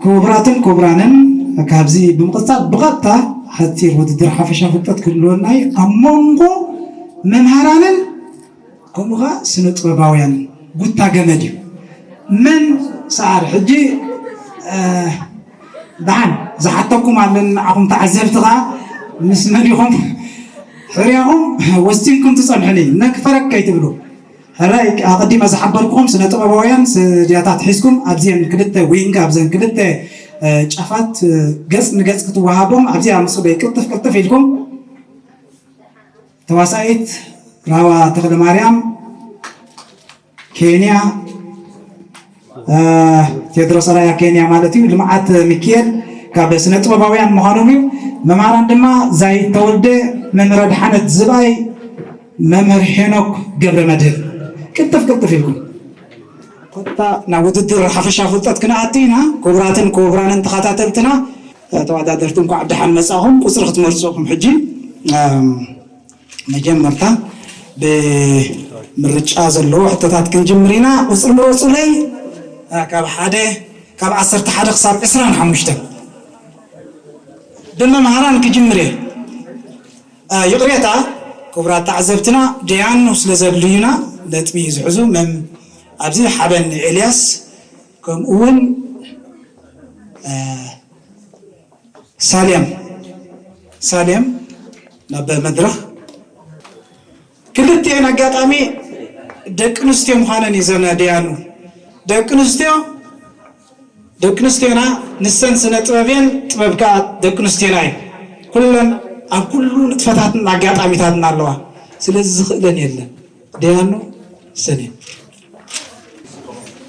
ክቡራትን ክቡራንን፣ ካብዚ ብምቕጻል ብቐጥታ ሓጺር ውድድር ሓፈሻ ፍልጠት ክህልወና እዩ። ኣብ መንጎ መምሃራንን ከምኡ ኸዓ ስነ ጥበባውያንን ጉታ ገመድ እዩ። መን ሰዓር ሕጂ፣ እ፣ ደሓን ዝሓተኩም ኣለኒ ንዓኹም ተዓዘብቲ ኸዓ ምስ መን ኢኹም ሕርያኹም ወሲንኩም ትጸንሑኒ ነክፈረክ ከይትብሉ። ሕራይ ኣቐዲመ ዝሓበርኩኹም ስነ ጥበባውያን ስድያታት ሒዝኩም ኣብዚአን ክልተ ዊንግ ኣብዘን ክልተ፣ እ፣ ጫፋት፣ እ፣ ገጽ ንገጽ ክትወሃቦም ኣብዚኣ ምጽበይ ቅልጥፍ ቅልጥፍ ኢልኩም። ተዋሳኢት ራዋ ተኽለ ማርያም ኬንያ፣ እ፣ ቴድሮስ ኣርኣያ ኬንያ ማለት እዩ። ልምዓት ሚኪኤል ካብ ስነ ጥበባውያን ምዃኖም እዩ። መምሃራን ድማ ዛይድ ተወልደ፣ መምህር ኣድሓነት ዝብኣይ፣ መምህር ሄኖክ ገብረ መድህን። ቅልጥፍ ቅልጥፍ ኢልኩም። ቀጥታ ናብ ውድድር ሓፈሻ ፍልጠት ክንኣቱ ኢና። ክቡራትን ክቡራንን ተኸታተልትና፣ ተወዳደርቲ እንኳዕ ደሓን መጻኹም። ቁጽሪ ክትመርጹ ኢኹም ሕጂ። እም፣ መጀመርታ ብምርጫ ዘለዎ ሕቶታት ክንጅምር ኢና። ቁጽሪ ምረጹለይ። እ፣ ካብ ሓደ፣ ካብ ዓሰርተ ሓደ ክሳብ ዕስራን ሓሙሽተን። ብመምሃራን ክጅምር እየ። እ፣ ይቕሬታ ክቡራት ተዓዘብትና፣ ደያኑ ስለ ዘድልዩና ነጥቢ ዝሕዙ መም-፣ ኣብዚ ሓበን ኤልያስ፣ ከምኡ እውን፣ እ፣ ሳሌም፣ ሳሌም ናብ መድረኽ። ክልቲኤን ኣጋጣሚ ደቂ ኣንስትዮ ምዃነን እዩ ዘነ ደያኑ። ደቂ ኣንስትዮ፣ ደቂ ኣንስትዮና ንሰን ስነ ጥበብ እየን፣ ጥበብ ከኣ ደቂ ኣንስትዮና እዩ። ኩለን ኣብ ኩሉ ንጥፈታትን ኣጋጣሚታትን ኣለዋ። ስለዚ ዝኽእለን የለን። ደያኑ ሰኔ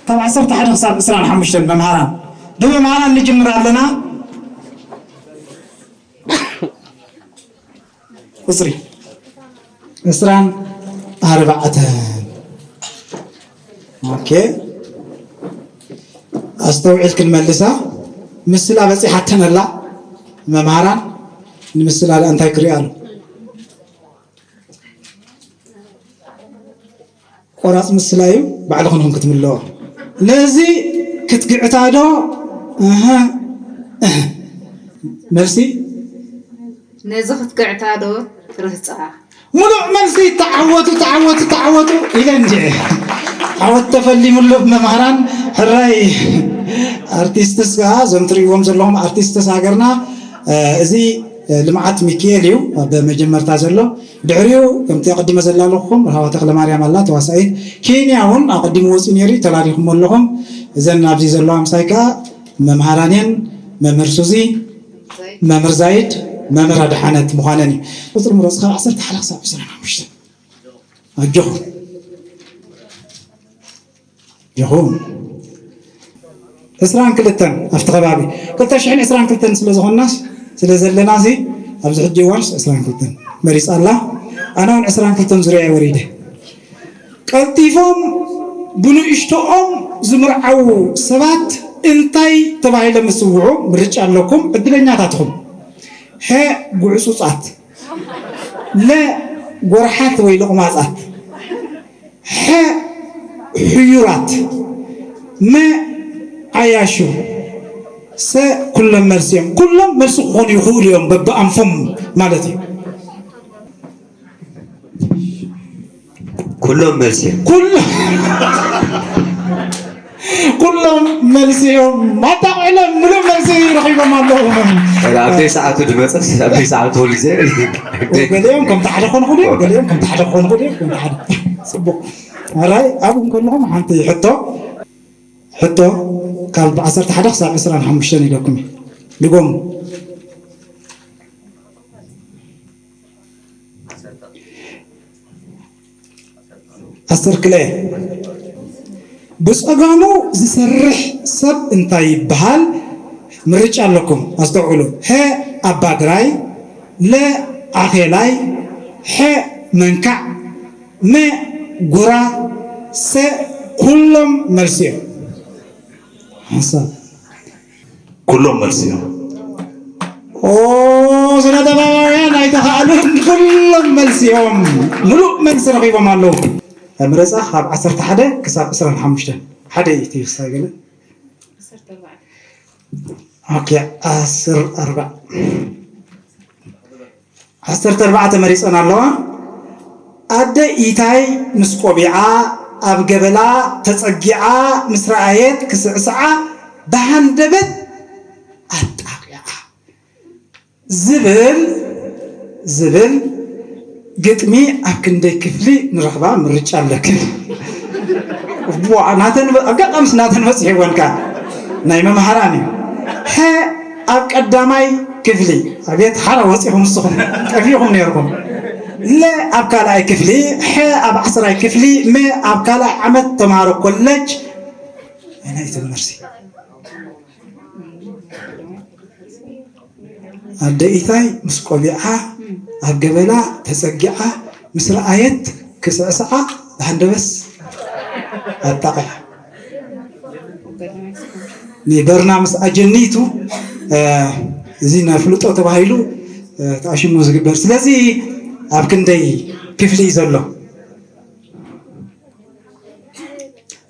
ካብ ዓሰርተ ሓደ ክሳብ ዕስራን ሓሙሽተን መምሃራን፣ ብመምሃራን ንጅምር ኣለና። ቁጽሪ ዕስራን ኣርባዕተን። ኦኬ፣ ኣስተውዒልክን መልሳ። ምስላ በጺሓተን ኣላ። መምሃራን ንምስላ እንታይ ክሪኣ ኣሎ? ቆራጽ ምስላ እዩ፣ ባዕልኽን ኢኹም ክትምልኦ። ነዚ ክትግዕታ ዶ? እህ፣ እህ። መልሲ? ነዚ ክትግዕታ ዶ ትርህጻ? ሙሉእ መልሲ። ተዓወቱ፣ ተዓወቱ፣ ተዓወቱ ኢለ እንጂ። ዓወት ተፈሊሙሉ መምሃራን። ሕራይ ኣርቲስትስ ከኣ፣ እዞም ትርእይዎም ዘለኹም ኣርቲስትስ ሃገርና፣ እ፣ እዚ፣ እ፣ ልምዓት ሚኪኤል እዩ ኣብ መጀመርታ ዘሎ። ድሕሪኡ ከምቲ ኣቐዲመ ዘላለኹም ራህዋ ተኽለማርያም ኣላ፣ ተዋሳኢት። ኬንያ እውን ኣቐዲሙ ወፂኡ ነይሩ እዩ፣ ተላሊኹም ኣለኹም። እዘን ኣብዚ ዘለዋ ምሳይ ከኣ መምሃራን እየን፣ መምህር ሱዚ፣ መምህር ዛይድ፣ መምህር ኣድሓነት ምዃነን እዩ። ቁፅሪ ምረፅ ካብ ዓሰርተ ሓደ ክሳብ ዕስራን ሓሙሽተን። ኣጆኹም። ይኹን። ዕስራን ክልተን ኣብቲ ከባቢ ክልተ ሽሕን ዕስራን ክልተን ስለ ዝኾንናስ፣ ስለ ዘለናሲ፣ ኣብዚ ሕጂ እዋንስ ዕስራን ክልተን መሪጻ ኣላ። ኣነ እውን ዕስራን ክልተን ዙርያ እየ ወሪደ። ቀልጢፎም ብንእሽቶኦም ዝምርዓዉ ሰባት እንታይ ተባሂሎም ይጽውዑ? ምርጫ ኣለኩም፣ ዕድለኛታት ኢኹም። ሐ፣ ጉዕጹጻት። ለ፣ ጎርሓት ወይ ሎቕማጻት። ሐ፣ ሕዩራት። መ፣ ዓያሹ። ሰ፣ ኩሎም መልሲ እዮም። ኩሎም መልሲ ክኾኑ ይኽእሉ እዮም፣ በብኣንፎም ማለት እዩ። ኩሎም መልሲ እዮም። ኩሎ-፣ ኩሎም መልሲ እዮም። ኣጣቕዕሎም ምሉእ መልሲ ረኺቦም ኣለዉ። ኣብ ዘይሰዓቱ ድመፅስ፣ ኣብ ዘይሰዓቱ ኩሉ ግዜ። ገሊኦም ከምቲ ሓደ ክኾኑ ይኽእሉ እዮም፣ ገሊኦም ከምቲ ሓደ ክኾኑ ይኽእሉ እዮም፣ ከምቲ ሓደ። ጽቡቕ። ኣራይ፣ ኣብኡ እንከለኹም ሓንቲ ሕቶ፣ ሕቶ ካብ ዓሰርተ ሓደ ክሳብ ዕስራን ሓሙሽተን ኢለኩም እዩ። ድገሙ። ዓሰርተ ክልተ። ብጸጋሙ ዝሰርሕ ሰብ እንታይ ይበሃል? ምርጫ ኣለኩም፣ ኣስተውዕሉ። ሀ፣ ኣባግራይ፣ ለ፣ ዓኼላይ፣ ሐ፣ መንካዕ፣ መ፣ ጉራ፣ ሰ፣ ኩሎም መልሲ እዮም። ሓንሳብ። ኩሎም መልሲ እዮም። ኦ፣ ስነ ጥበባውያን ኣይተኻእሉን፣ ኩሎም መልሲ እዮም። ምሉእ መልሲ ረኺቦም ኣለዉ። ምረጻ ካብ ዓሰርተ ሓደ ክሳብ ዕስራን ሓሙሽተን። ሓደ እዩ እቲ ይወሳይ ገለ። ኦኬ፣ ዓሰርተ ኣርባዕተ ዓሰርተ ኣርባዕተ መሪጸን ኣለዋ። ኣደ ኢታይ ምስ ቆቢዓ ኣብ ገበላ ተጸጊዓ ምስ ረኣየት ክስዕስዓ ብሃንደበት ኣጣቂዓ። ዝብል ዝብል ግጥሚ ኣብ ክንደይ ክፍሊ ንረኽባ ምርጫ ኣለኪ? ዋ፣ ናተን በ-፣ ኣጋጣሚስ ናተን በፂሕወን ከኣ ናይ መምሃራን እዩ። ሐ ኣብ ቀዳማይ ክፍሊ። ኣቤት ሓራ ወፂኹም ንስኹም፣ ጠፊኹም ነይርኩም። ለ ኣብ ካልኣይ ክፍሊ፣ ሐ ኣብ ዓስራይ ክፍሊ፣ መ ኣብ ካልኣይ ዓመት ተምሃሮ ኮለጅ። ኣይ ናይ ትምህርቲ ኣደ ኢታይ ምስ ቆቢዓ ኣብ ገበላ ተጸጊዓ ምስ ረኣየት ክስዕስዓ ብሃንደበስ ኣጣቕያ። ንበርናምስ ኣጀኒቱ፣ እ፣ እዚ ነፍልጦ ተባሂሉ፣ እ፣ ተኣሽሙ ዝግበር። ስለዚ ኣብ ክንደይ ክፍሊ እዩ ዘሎ?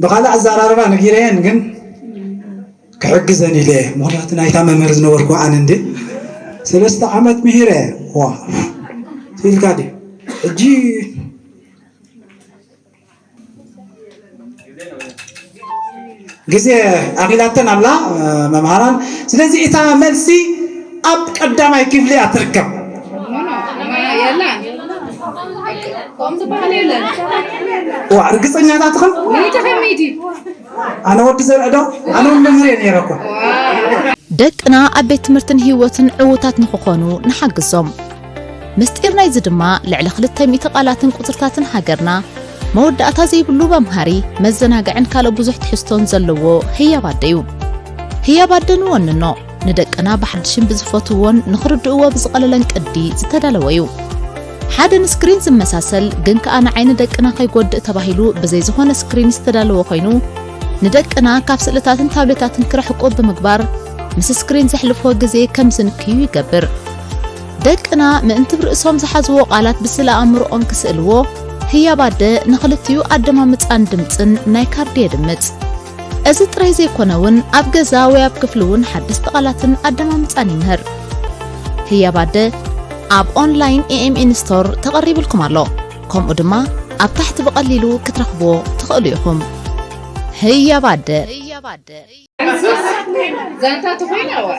ብኻልእ ኣዘራርባ ነጊረየን ግን ክሕግዘን ኢለ እየ። ምኽንያቱ ናይታ መምህር ዝነበርኩ ኣነ እንዴ ሰለስተ ዓመት ምሂረ። ዋ ኢልካ ድዩ? ሕጂ ግዜ ኣኺላተን ኣላ፣ እ፣ መምሃራን። ስለዚ እታ መልሲ ኣብ ቀዳማይ ክፍሊ እያ ትርከብ። የላን። ከምኡ ዝበሃል የለን። ዋ፣ ርግጸኛታት ኢኹም? ሚእቲ ካብ ሚእቲ። ኣነ ወዲ ዘርአ ዶ? ኣነ እውን መምህር እየ ነይረ እኮ። ደቅና ኣብ ቤት ትምህርትን ህይወትን ዕዉታት ንኽኾኑ ንሓግዞም። ምስጢር ናይዚ ድማ ልዕሊ ክልተ ሚእቲ ቃላትን ቁጽርታትን ሃገርና፣ መወዳእታ ዘይብሉ መምሃሪ፣ መዘናግዕን ካልእ ብዙሕ ትሕዝቶን ዘለዎ ህያብ ኣደ እዩ። ህያብ ኣደ ንወንኖ፣ ንደቅና ብሓድሽን ብዝፈትውዎን ንኽርድእዎ ብዝቐለለን ቅዲ ዝተዳለወ እዩ። ሓደ ንስክሪን ዝመሳሰል ግን ከኣ ንዓይኒ ደቅና ከይጎድእ ተባሂሉ ብዘይ ዝኾነ ስክሪን ዝተዳለወ ኮይኑ፣ ንደቅና ካብ ስእልታትን ታብሌታትን ክርሕቁ ብምግባር፣ ምስ ስክሪን ዘሕልፍዎ ግዜ ከም ዝንክዩ ይገብር። ደቅና ምእንቲ ብርእሶም ዝሓዝዎ ቃላት ብስእለ ኣእምሮኦም ክስእልዎ፣ ህያብ ኣደ ንኽልቲኡ ኣደማምጻን ድምጽን ናይ ካርዲ የድምጽ። እዚ ጥራይ ዘይኮነ እውን ኣብ ገዛ ወይ ኣብ ክፍሊ እውን ሓደስቲ ቃላትን ኣደማምጻን ይምህር። ህያብ ኣደ ኣብ ኦንላይን ኤ ኤም ኤን ስቶር ተቐሪብልኩም ኣሎ። ከምኡ ድማ ኣብ ታሕቲ ብቐሊሉ ክትረኽብዎ ትኽእሉ ኢኹም። ህያብ ኣደ። ዛንታ ተኾይና፣ እዋ።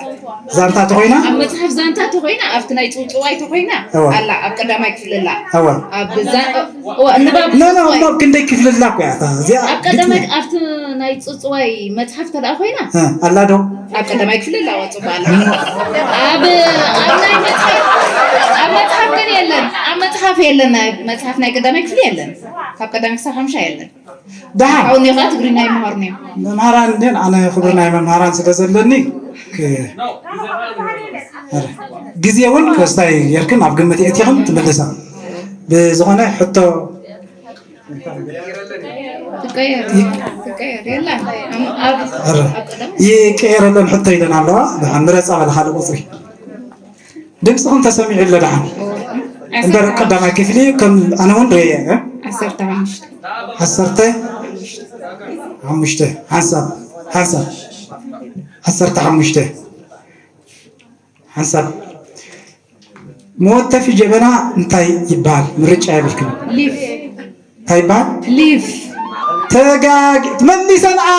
ዛንታ ተኾይና? ኣብ መጽሓፍ ዛንታ ተኾይና፣ ኣብቲ ናይ ጽውጽዋይ ተኾይና፣ እዋ። ኣላ፣ ኣብ ቀዳማይ ክፍሊ ኣላ። እዋ። ኣብ ዛ-፣ እዋ፣ ንባብ ኖ፣ ኖ፣ ጽውጽዋይ። ኖ፣ ክንደይ ክፍሊ ኣላ እኮ እያ፣ እታ፣ እዚኣ ኣብ ቀዳማይ፣ ግጥሚ። ኣብቲ ናይ ጽውጽዋይ መጽሓፍ ተደኣ ኮይና? እ፣ ኣላ ዶ? ኣብ ቀዳማይ ክፍሊ ኣላ፣ እዋ፣ ጽቡቕ ኣላ። ኣብ፣ ኣብ ናይ መጽሓፍ፣ ኣብ መጽሓፍ ግን የለን። ኣብ መጽሓፍ የለን፣ ናይ መጽሓፍ ናይ ቀዳማይ ክፍሊ የለን። ካብ ቀዳማይ ክሳብ ሓምሻ የለን። ደሓን። ካብኡ እኒኦ ከዓ ትግርኛ ይመሃሩኒ እዮም። መምሃራን እንድየን፣ ኣነ ክብሪ ናይ መምሃራን ስለ ዘለኒ፣ ክ-፣ ኧረ፣ ግዜ እውን ከስታይ ጌርክን ኣብ ግምት የእቲኽን ትምልሳ። ብዝኾነ ሕቶ ትቀየር፣ ይ-፣ ትቀየር፣ የላን። ኣብ፣ ኣብ፣ ኧረ፣ ኣብ ቀደም ይቀየረለን ሕቶ ኢለን ኣለዋ። ደሓን ምረፃ በለ ካልእ ቁፅሪ። ድምፅኹም ተሰሚዑ ኣሎ ደሓን። እምበር ቀዳማይ ክፍሊ ከም ኣነ እውን ርእየ፣ እ? ዓሰርተ ሓሙሽተ። ዓሰርተ ሓሙሽተ። ሓንሳብ፣ ሓንሳብ። ዓሰርተ ሓሙሽተ። ሓንሳብ። መወተፊ ጀበና እንታይ ይበሃል? ምርጫ የብልክን። ሊፍ። እንታይ ይበሃል? ሊፍ። ተጋጊ-፣ መሊሰን፣ ኣ፣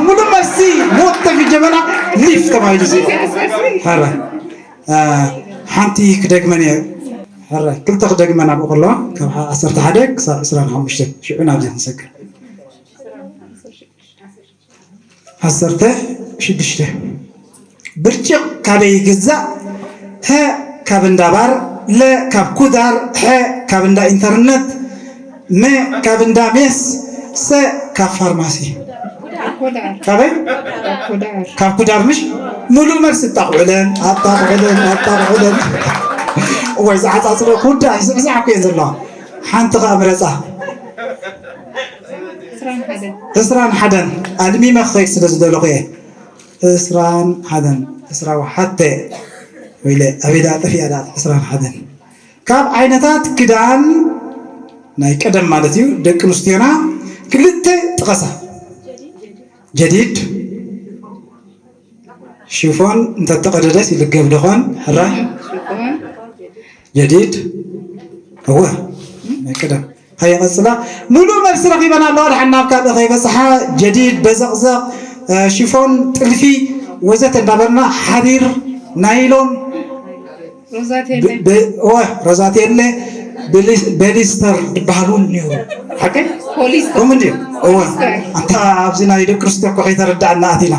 ሙሉእ መልሲ። መወተፊ ጀበና ሊፍ ተባሂሉ ይጽዋዕ። ሐረ። ኣ፣ ሓንቲ ክደግመን እየ። ሐረ፣ ክልተ ክደግመን ኣብኡ ከለዋ፣ ካብ ዓሰርተ ሓደ ክሳብ ዕስራን ሓሙሽተን። ሽዑ ናብዚ ክንሰግር። ዓሰርተ ሽዱሽተ። ብርጭቕ ካበይ ይግዛእ? ሀ ካብ እንዳ ባር፣ ለ ካብ ኩዳር፣ ሐ ካብ እንዳ ኢንተርነት፣ መ ካብ እንዳ ሜስ፣ ሰ ካብ ፋርማሲ። ኮዳር። ካበይ? ኮዳር። ካብ ኩዳር ምሽ? ሙሉእ መልሲ ኣጣቕዑለን፣ ኣጣቕዑለን፣ ኣጣቕዑለን። ወይ ዝዓጻጽሮ ኩዳ ይስዕስዓ እኮ እየን ዘለዋ። ሓንቲ ኸኣ ምረጻ። ዕስራን ሓደን። ዕስራን ሓደን። ኣልሚመ ክኸይድ ስለ ዝደለኹ እየ። ዕስራን ሓደን። ዕስራ ወሓተ። ወይለ፣ ኣበይ ደኣ ጠፊኣ ደኣ ዕስራን ሓደን። ካብ ዓይነታት ክዳን ናይ ቀደም ማለት እዩ፣ ደቂ ኣንስትዮና ክልተ ጥቐሳ። ጀዲድ፣ ሽፎን እንተተቐደደስ ይልገብ ዶኾን? ሕራይ? ሽፎን። ጀዲድ? እወ። ናይ ቀደም። ሃየ ቀጽላ። ሙሉእ መልሲ ረኺበን ኣለዋ። ድሓን ናብ ካልእ ከይበጽሓ ጀዲድ፣ በዘቕዘቕ፣ እ፣ ሽፎን፣ ጥልፊ ወዘተ እንዳበልና ሓሪር፣ ናይሎን፣ ሮዛቴሌ። ብ-፣ ብ-፣ እወ፣ ሮዛቴሌ፣ ብሊ-፣ በሊስተር ዝበሃል እውን ነይሩ። ሓቀይ? ፖሊስተር። ከምኡ እንድዩ? እወ። ፖሊስተር። ኣንታ ኣብዚ ናይ ደቂ ኣንስትዮ እኮ ከይተረድኣና ኣቲና።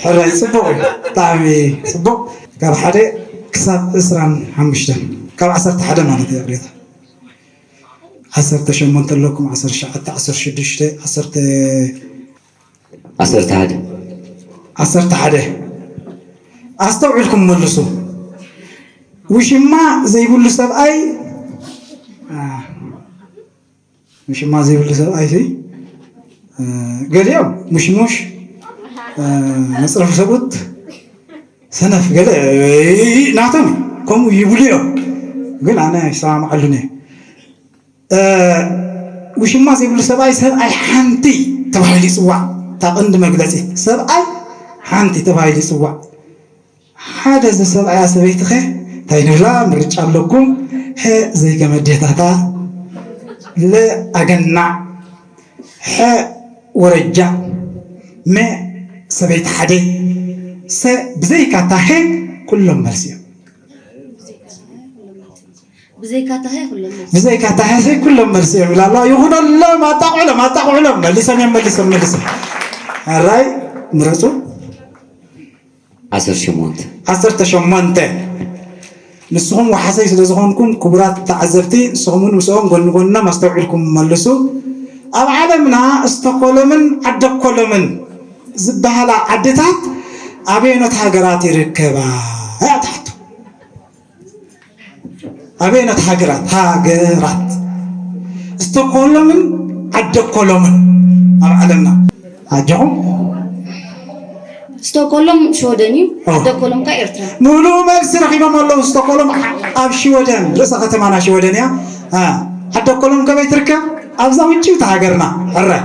ሕራይ ጽቡቕ እዩ። ብጣዕሚ ጽቡቕ። ካብ ሓደ ክሳብ ዕስራን ሓሙሽተን። ካብ ዓሰርተ ሓደ ማለት እዩ፣ ይቕሬታ። ዓሰርተ ሸሞንተ ኣለኩም፣ ዓሰርተ ትሽዓተ፣ ዓሰርተ ሽዱሽተ፣ ዓሰርተ፣ ዓሰርተ ሓደ። ዓሰርተ ሓደ። ኣስተውዒልኩም መልሱ። ውሽማ ዘይብሉ ሰብኣይ፣ አ፣ ውሽማ ዘይብሉ ሰብኣይ ሲ፣ እ፣ ገሊኦም ሙሽሙሽ፣ እ፣ መጽረፊ ሰብኡት፣ ሰነፍ ገለ፣ እ፣ ናቶም ከምኡ ይብሉ እዮም። ግን ኣነ ይሰማምዓሉን እየ። እ፣ ውሽማ ዘይብሉ ሰብኣይ፣ ሰብኣይ ሓንቲ ተባሂሉ ይጽዋዕ። እታ ቀንዲ መግለጺ፣ ሰብኣይ ሓንቲ ተባሂሉ ይጽዋዕ። ሓደ ዝሰብኣያ ሰበይትኸ እንታይ ንብላ? ምርጫ ኣለኩም። ሐ ዘይገመ ዴታታ፣ ለ ኣገናዕ፣ ሐ ወረጃ፣ መ ሰበይቲ ሓደ፣ ሰ ብዘይካ ታሄ ኩሎም መልሲ እዮም። ብዘይካ ታሄ ኩሎም መልሲ። ብዘይካ ታሄ ኩሎም መልሲ እዮም ኢላ ኣላ። ይኹነሎም፣ ኣጣቕዕሎም፣ ኣጣቕዕሎም። መሊሶም እዮም፣ መሊሶም፣ መሊሶም። ኣራይ ምረጹ። ዓሰርተ ሸሞንተ። ዓሰርተ ሸሞንተ። ንስኹም ወሓሰይ ስለ ዝኾንኩም፣ ክቡራት ተዓዘብቲ፣ ንስኹም እውን ምስኦም ጎኒ ጎንና ኣስተውዒልኩም መልሱ። ኣብ ዓለምና ስቶኮሎምን ዓደኮሎምን ዝበሃላ ዓድታት ኣበየኖት ሃገራት ይርከባ? እያ ትሓቶ። ኣበየኖት ሃገራት? ሃገራት። ስቶኮሎምን ዓደኮሎምን ኣብ ዓለምና። ኣጆኹም። ስቶኮሎም ሽወደን እዩ፣ ኦ። ዓደኮሎም ከኣ ኤርትራ። ሙሉእ መልሲ ረኺቦም ኣለዉ። ስቶኮሎም ዓ-፣ ኣብ ሽወደን፣ ርእሰ ከተማና ሽወደን እያ። አ፣ ዓደኮሎም ከበይ ትርከብ? ኣብዛ ውጭውቲ ሃገርና። ሕራይ።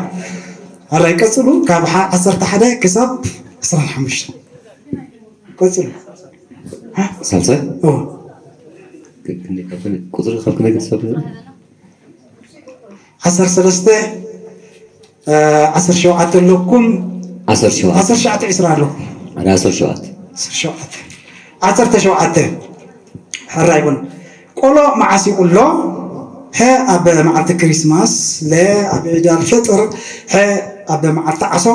ሕራይ፣ ቀጽሉ። ካብ ሓ-፣ ዓሰርተ ሓደ ክሳብ ዕስራን ሓሙሽተን። ቀጽሉ። ሳልሳይ? ኦ። ክ-፣ ክንደይ ካብ ክንደይ ቁጽሪ ካብ ክንደይ ክሳብ ክንደይ? ዓሰርተ ሰለስተ፣ እ፣ ዓሰርተ ሸውዓተ ኣለኩም። ዓሰርተ ሸውዓተ። ዓሰርተ ሸውዓተ፣ ዕስራ ኣለኩም። ኣነ ዓሰርተ ሸውዓተ። ዓሰርተ ሸውዓተ። ዓሰርተ ሸውዓተ። ሕራይ ይኹን። ቆሎ መዓስ ይቑሎ? ሀ ኣብ መዓልቲ ክሪስማስ፣ ለ ኣብ ዒድ ኣልፈጥር፣ ሐ ኣብ መዓልቲ ዓሶ፣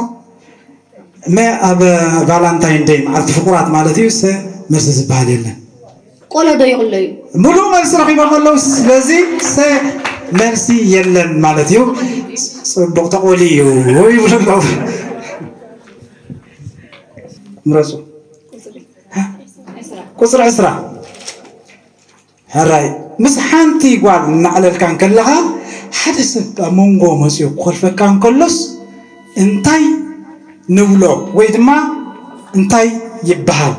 መ ኣብ ቫላንታይን ደይ፣ መዓልቲ ፍቑራት ማለት እዩ። ሰ መልሲ ዝበሃል የለን። ቆሎ ዶ ይቕሎ እዩ? ሙሉእ መልሲ ረኺቦም ኣለዉ። ስለዚ ሰ መልሲ የለን ማለት እዩ። ጽቡቕ ተቖልዩ እዩ ይብሉ ኣለዉ። ምረጹ። ቁጽሪ ዕስራ። ሕራይ፣ ምስ ሓንቲ ጓል እናዕለልካ እንከለኻ፣ ሓደ ሰብ ኣብ መንጎ መጺኡ ክኾልፈካ እንከሎስ እንታይ ንብሎ ወይ ድማ እንታይ ይበሃል?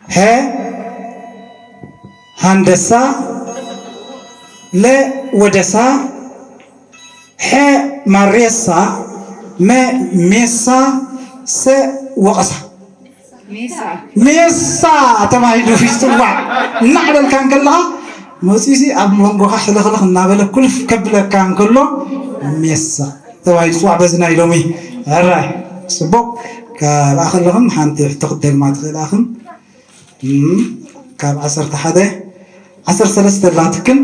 ሀ፣ ሃንደሳ፣ ለ፣ ወደሳ፣ ሐ፣ ማሬሳ፣ መ፣ ሜሳ፣ ሰ፣ ወቐሳ። ሜሳ። ሜሳ ተባሂሉ ይጽዋዕ። እናዕለልካ እንከለኻ መጺኡሲ ኣብ መንጎኻ ሕልኽልኽ እናበለ ኩልፍ ከብለካ እንከሎ ሜሳ ተባሂሉ ይጽዋዕ። በዚ ናይ ሎሚ ሕራይ ጽቡቕ። ካብ ኣኸለኽን ሓንቲ ሕቶ ክትደግማ ትኽእል ኣኽን። እም፣ ካብ ዓሰርተ ሓደ፣ ዓሰርተ ሰለስተ ኣላትክን።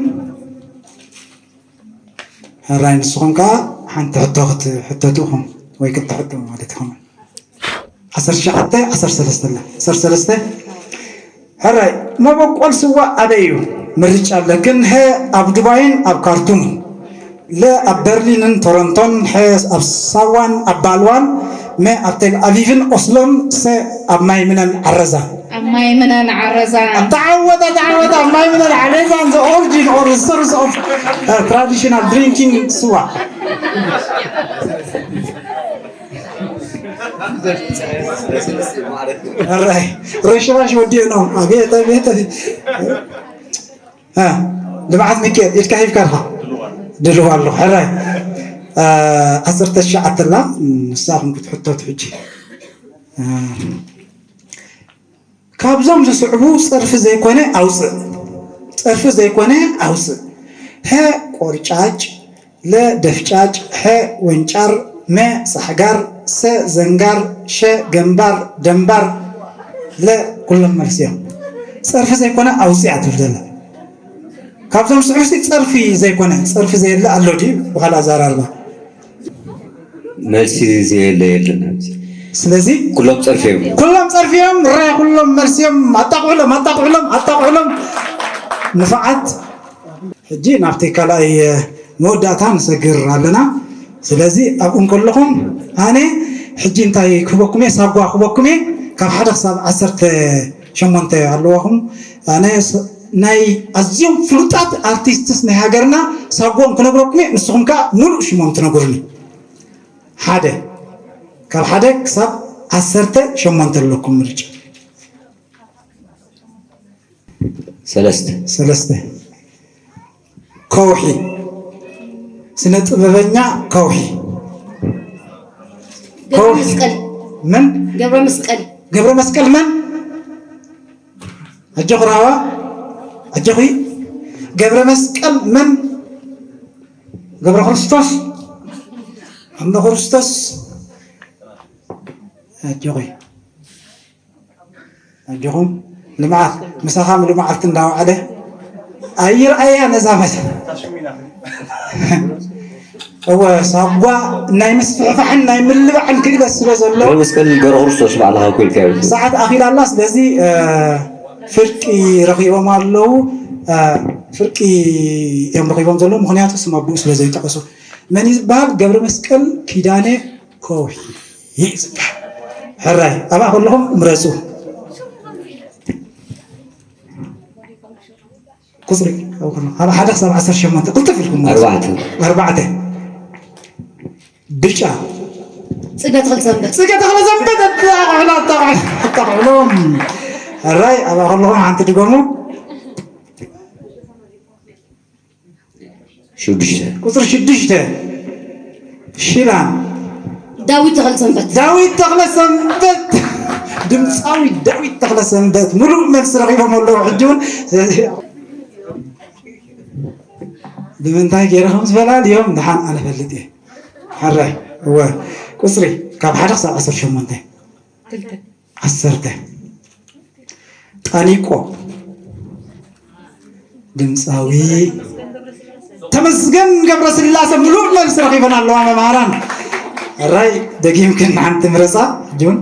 ሕራይ ንስኹም ከኣ ሓንቲ ሕቶ ክትሕተቱ ኢኹም ወይ ክትሕቱ ማለት ኢኹም። ዓሰርተ ትሽዓተ፣ ዓሰርተ ሰለስተ ኣላ። ዓሰርተ ሰለስተ። ሕራይ መበቆል ስዋ ኣበይ እዩ? ምርጫ ኣለክን። ሀ ኣብ ዱባይን ኣብ ካርቱምን። ለ ኣብ በርሊንን ቶሮንቶን። ሐ ኣብ ሳዋን ኣብ ባልዋን። መ ኣብ ቴል ኣቪቭን ኦስሎን። ሰ ኣብ ማይ ምነን ዓረዛን። ኣብ ማይ ምነን ዓረዛን። ተዓወተ፣ ተዓወተ። ኣብ ማይ ምነን ዓረዛን፣ the origin or the source of, uh, traditional drinking ስዋ። ሕራይ፣ ረሽራሽ ወዲኡ ነው። ኣቤት፣ ኣቤት፣ ኣቤት። እ፣ ልምዓት ሚካኤል፣ ኢድካ ሂብካ ኣለኻ። ድልዋ ኣለኹ። ሕራይ። አ፣ ዓሰርተ ትሽዓተ ኣላ፣ ንሳኹም ክትሕተቱ ሕጂ። አ፣ ካብዞም ዝስዕቡ ጸርፊ ዘይኮነ ኣውጽእ። ጸርፊ ዘይኮነ ኣውጽእ። ሀ ቆርጫጭ፣ ለ ደፍጫጭ፣ ሐ ወንጫር፣ መ ሳሕጋር፣ ሰ ዘንጋር፣ ሸ ገምባር፣ ደምባር፣ ለ ኩሎም መልሲ እዮም። ጸርፊ ዘይኮነ ኣውጽእ እያ ትብል ዘላ። ካብዞም ዝስዕቡ እስቲ ጸርፊ ዘይኮነ፣ ጸርፊ ዘየለ ኣሎ ድዩ? ብኻልእ ኣዘራርባ። መልሲ ዘየለ የለን ኣብዚ። ስለዚ ኩሎም ጸርፊ እዮም። ኩሎም ጸርፊ እዮም። ረ ኩሎም መልሲ እዮም። ኣጣቕዕሎም፣ ኣጣቕዕሎም፣ ኣጣቕዕሎም። ንፉዓት። ሕጂ ናብቲ ካልኣይ መወዳእታ ንሰግር ኣለና። ስለዚ ኣብኡ እንከለኹም ኣነ ሕጂ እንታይ ክህበኩም እየ? ሳጓ ክህበኩም እየ። ካብ ሓደ ክሳብ ዓሰርተ ሸሞንተ ኣለዋኹም። ኣነ ስ- ናይ ኣዝዮም ፍሉጣት ኣርቲስትስ ናይ ሃገርና ሳጎኦም ክነግረኩም እየ። ንስኹም ከኣ ሙሉእ ሽሞም ትነግሩኒ። ሓደ ካብ ሓደ ክሳብ ዓሰርተ ሸሞንተ ኣለኩም ምርጫ። ሰለስተ ሰለስተ ከውሒ ስነ ጥበበኛ ከውሒ ገብረ መስቀል ምን ገብረ መስቀል ገብረ መስቀል መን ኣጆኺ ራህዋ ኣጆኺ ገብረ መስቀል መን ገብረ ክርስቶስ ኣምደ ክርስቶስ ኣጆኺ ኣጆኹም ልምዓት ምሳኻ ምሉእ መዓልቲ እንዳወዓለ ኣይርኣያ ነዛ መስ እወ ሳጓ ናይ ምስፍሕፋሕን ናይ ምልባዕን ክእለት ስለ ዘሎ ገብረ መስቀል ገብረ ክርስቶስ ባዕልኻ እኮ ኢልካዮ። ሰዓት ኣኺላ ኣላ ስለዚ እ፣ ፍርቂ ረኺቦም ኣለዉ እ፣ ፍርቂ እዮም ረኺቦም ዘለዉ ምክንያቱ ስም ኣቦኡ ስለ ዘይጠቐሱ መን እዩ ዝበሃል ገብረ መስቀል ኪዳነ ከውሒ እዩ ዝበሃል ሕራይ ኣብኣ ከለኹም ምረፁ ቁፅሪ ኣብ ከሎ ካብ ሓደ ክሳብ ዓሰርተ ሸሞንተ ቅልጥፍ ኢልኩም ምረፁ። ኣርባዕተ ኣርባዕተ ብጫ ፅገ ተኽለ ሰንበት ፅገ ተኽለ ሰንበት ኣጣቕዕሎ ኣጣቕዕሎ ኣጣቕዕሎም ሕራይ ኣብኣ ከለኹም ሓንቲ ድገሙ ሽዱሽተ ቁፅሪ ሽዱሽተ ሽላን ዳዊት ተኽለ ሰንበት ዳዊት ተኽለ ሰንበት ድምፃዊ ዳዊት ተኽለ ሰንበት ሙሉእ መልሲ ረኺቦም ኣለዉ ሕጂ እውን ስለዚ ብምንታይ ገይረ ከም ዝበላል እዮም ድሓን ኣነ ፈልጥ እየ ሕራይ እወ ቁፅሪ ካብ ሓደ ክሳብ ዓሰርተ ሸሞንተ ዓሰርተ ጣኒቆ ድምፃዊ ተመስገን ገብረስላሰ ምሉእ መልሲ ረኺበን ኣለዋ መምሃራን ራይ ደጊምክን ሓንቲ ምረፃ ጁን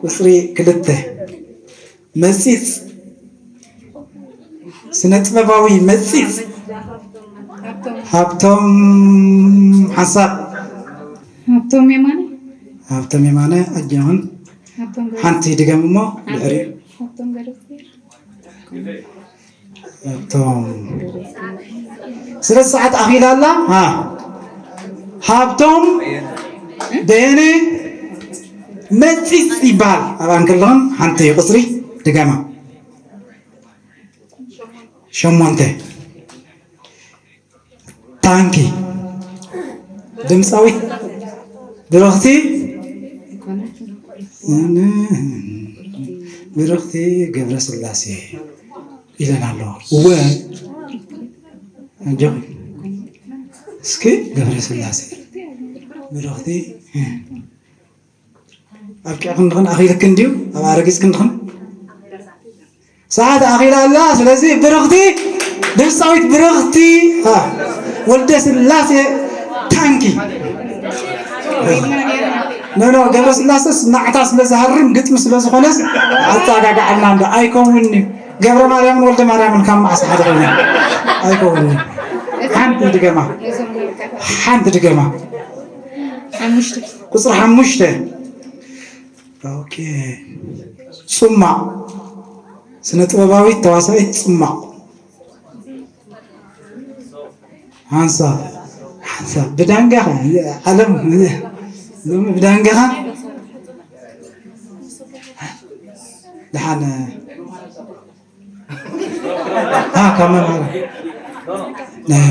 ቁፅሪ ክልተ መፂፅ ስነ ጥበባዊ መፂፅ ሃብቶም ሓንሳብ ሃብቶም የማነ ሃብቶም የማነ ኣጆኹም ሃብቶም ገ- ሓንቲ ድገም እሞ ድሕሪ ሃብቶም ገረስቴር ሃብቶም ስለ ሰዓት ኣኺላ ኣላ ሃ ሃብቶም በየነ መፂፅ ይበሃል ኣብኣ እንከለኹም ሓንቲ ቁፅሪ ድገማ ሸሞንተ ታንኪ ድምፃዊት ብርኽቲ ብርኽቲ ገብረስላሴ ኢለን ኣለዋ እወ ኣጆኺ እስኪ ገብረስላሴ ብርኽቲ ኣብቂዕክን ድኽን ኣኺልክን ድዩ ኣብ ኣረጊፅክን ድኽን ሰዓት ኣኺላ ኣላ ስለዚ ብርኽቲ ድምፃዊት ብርኽቲ ወልደ ስላሴ ታንኪ ኖኖ ገብረ ስላሰስ ናዕታ ስለ ዝሃርም ግጥሚ ስለ ዝኾነስ ኣፀጋጋዓልና እንዶ ኣይከውንን እዩ ገብረ ማርያምን ወልደ ማርያምን ካብ መዓስ ሓደ ኮይኑ ኣይከውንን ሓንቲ ድገማ ሓንቲ ድገማ ቁፅሪ ሓሙሽተ ኦኬ። ጽማቕ ስነ ጥበባዊት ተዋሳኢት ጽማቕ ሓንሳብ ሓንሳብ ብዳንጋኻ ዓለም ሎሚ ብዳንጋኻ ደሓን ካብ መምሃሪ ናይ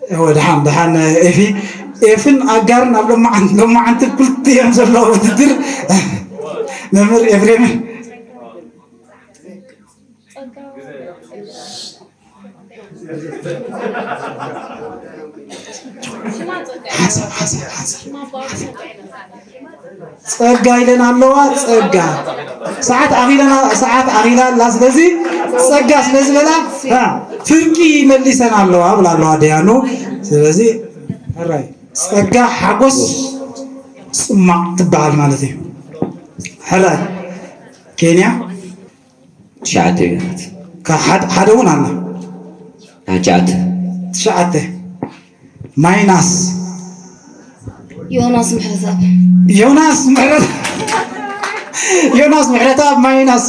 እወ፣ ደሓን፣ ደሓን፣ ኤፊ፣ ኤፍን ኣጋርን ኣብ ሎማዓን-፣ ሎማዓንቲ ክልቲኦም ዘለዉ ውድድር። መምህር ኤፍሬም። ሓንሳብ፣ ሓንሳብ፣ ሓንሳብ፣ ሓንሳብ። ጸጋ ኢለን ኣለዋ፣ ጸጋ። ሰዓት ኣኺለና፣ ሰዓት ኣኺላ ኣላ። ስለዚ ጸጋ ስለ ዝበላ፣ አ፣ ፍርቂ መሊሰን ኣለዋ ብላ ኣለዋ ደያኑ። ስለዚ፣ ሕራይ፣ ጸጋ ሓጎስ ጽማቕ ትበሃል ማለት እዩ። ሕራይ፣ ኬንያ። ትሽዓተ ሚእቲ። ከ-፣ ሓደ፣ ሓደ እውን ኣሎ። ትሽዓተ። ትሽዓተ። ማይናስ። ዮናስ ምሕረተኣብ። ዮናስ ምሕረት-፣ ዮናስ ምሕረተኣብ ማይናስ።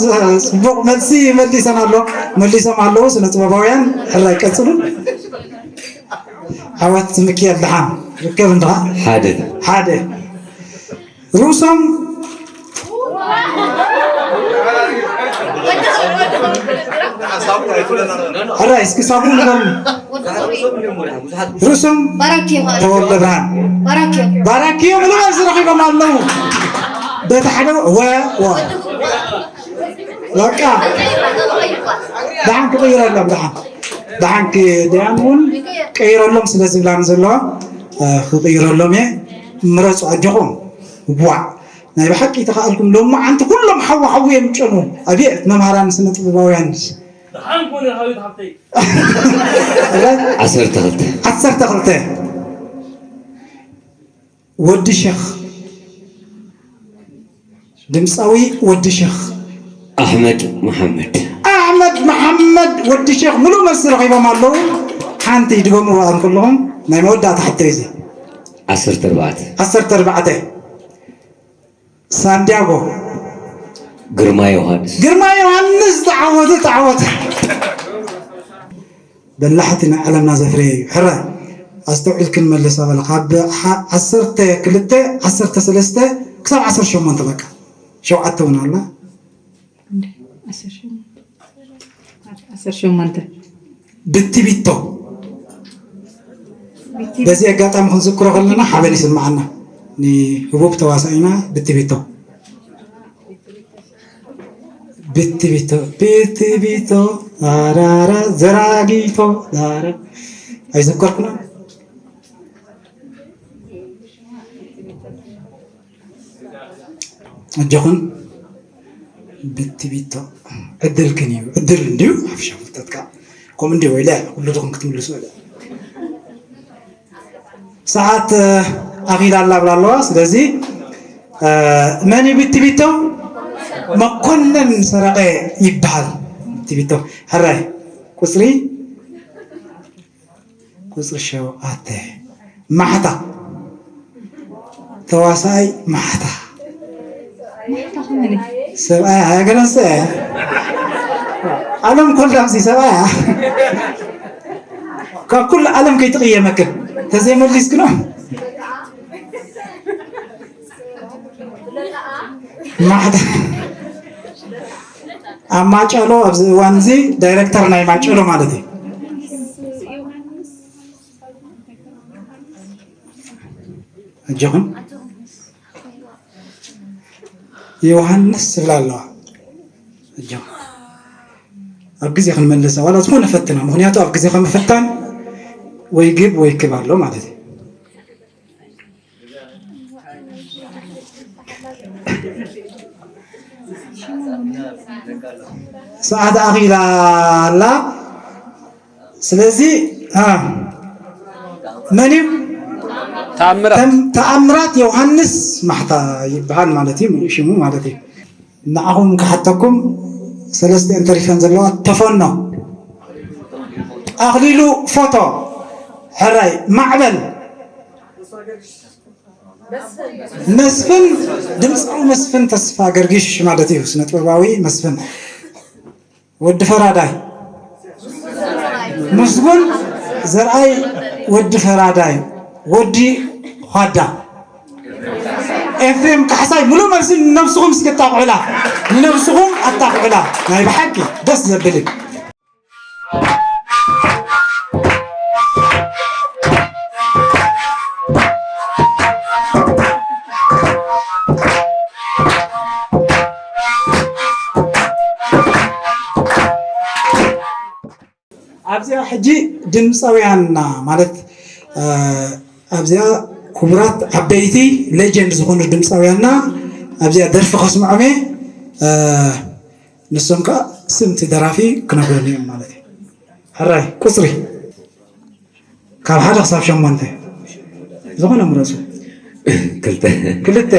ጽቡቕ መልሲ መሊሰን ኣሎ። መሊሶም ኣለዉ ስነ ጥበባውያን። ሕራይ ቀጽሉ። ዓወት ምክኤል ደሓን ርከብ እንድኻ? ሓደ። ሓደ። ርእሶም ሕራይ እስኪ ሳቡ ንበሉ። ርእሶም ባራኪዮ ማለት ተወልደ ብርሃን። ባራኪዮ። ባራኪዮ ምሉእ መልሲ ረኺቦም ኣለዉ። በቲ ሓደ ወ-፣ ወ-፣ በቃ። ደሓን ክቕይረሎም፣ ደሓን። ደሓን ክ-፣ ደያን እውን ቀይረሎም ስለ ዝብላኒ ዘለዋ፣ እ፣ ክቕይረሎም እየ። ምረጹ ኣጆኹም። ዋዕ። ናይ ብሓቂ ተኻእልኩም ሎማዓንቲ ኩሎም ሓዊ ሓዊ እዮም ጨኑ። ኣብየት መምሃራን ስነ ጥበባውያን። ደሓን ኮነ ሃዊት ሓፍተይ። ዓሰርተ ክልተ። ዓሰርተ ክልተ። ወዲ ሸኽ። ድምፃዊ ወዲ ሸኽ። ኣሕመድ መሓመድ። ኣሕመድ መሓመድ ወዲ ሸኽ ምሉእ መልሲ ረኺቦም ኣለዉ። ሓንቲ ድገምዋ እንከለኹም ናይ መወዳእታ ሕቶ እዩ እዚ። ዓሰርተ ኣርባዕተ። ዓሰርተ ኣርባዕተ። ሳንዲያጎ። ግርማ ዮሃንስ። ግርማ ዮሃንስ ተዓወተ፣ ተዓወተ። በላሕቲ ናይ ዓለምና ዘፍረየ እዩ። ሕረ ኣስተውዒልክን መልሳ በለ። ካብ ሓ-፣ ዓሰርተ ክልተ፣ ዓሰርተ ሰለስተ ክሳብ ዓሰርተ ሸሞንተ በቃ። ሸውዓተ እውን ኣላ። ዓሰርተ ሸሞንተ። ብትቢቶ። በዚ ኣጋጣሚ ክንዝክሮ ከለና ሓበን ይስምዓና። ንህቡብ ተዋሳኢና ብትቢቶ። ብትቢቶ፣ ብትቢቶ፣ ዳራራ፣ ዘራጊቶ፣ ዳራ። ኣይዘከርኩና? ኣጆኹን ብትቢቶ ዕድልክን እዩ። ዕድል እንድዩ፣ ሓፈሻ ፍልጠትካ። ከምኡ እንድዩ፣ ወይለ፣ ኩሉ ድኹም ክትምልሱ ወይለ። ሰዓት፣ እ፣ ኣኺላ ኣላ ብላ ኣለዋ። ስለዚ፣ እ፣ መን እዩ ብትቢቶ? መኮነን ሰረቐ ይበሃል። ብትቢቶ። ሕራይ፣ ቁጽሪ ቁጽሪ ሸውዓተ። ማሕታ። ተዋሳኣይ ማሕታ። ማሕታ ከመይ? ሰብኣያ፣ ሃገር ኣንስያ። ዓለም ኮላ ኣብዚ ሰብኣያ። ካብ ኩሉ ዓለም ከይትቕየመክን። ተዘይመሊስክኖ። ማሕታ። ኣብ ማጨሎ ኣብዚ እዋን እዚ ዳይሬክተር ናይ ማጨሎ ማለት እዩ። ኣጆኹም። ዮሃንስ ዝብላ ኣለዋ። ኣጆኹም። ኣብ ግዜ ክንመልሳ፣ ዋላ ዝኾነ ፈትና፣ ምኽንያቱ ኣብ ግዜ ከምፍታን ወይ ግብ ወይ ክብ ኣሎ ማለት እዩ። ሰዓት ኣኺላ ኣላ። ስለዚ፣ አ፣ መን እዩ? ተኣምራት። ተም-፣ ተኣምራት ዮሃንስ ማሕታ ይበሃል ማለት እዩ፣ ሙሉእ ሽሙ ማለት እዩ። ንዓኹም ክሓተኩም ሰለስተ እንተሪፈን ዘለዋ ተፈኖ፣ ኣኽሊሉ ፎቶ፣ ሕራይ ማዕበል፣ መስፍን፣ ድምፃዊ መስፍን ተስፋ ገርጊሽ ማለት እዩ፣ ስነ ጥበባዊ መስፍን። ወዲ ፈራዳይ። ምስጉን ዘርኣይ ወዲ ፈራዳይ፣ ወዲ ኳዳ። ኤፍሬም ካሕሳይ፣ ሙሉእ መልሲ ንነብስኹም እስኪ ኣጣቕዑላ። ንነብስኹም ኣጣቕዑላ። ናይ ብሓቂ ደስ ዘብል እዩ። ሕጂ ድምፃውያንና ማለት ኣብዚኣ ክቡራት ዓበይቲ ሌጀንድ ዝኾኑ ድምፃውያንና ኣብዚኣ ደርፊ ከስምዖም እየ። ንሶም ከዓ ስምቲ ደራፊ ክነግሩኒ እዮም ማለት እዩ። ሕራይ ቁፅሪ ካብ ሓደ ክሳብ ሸሞንተ ዝኾነ ምረፁ። ክልተ። ክልተ።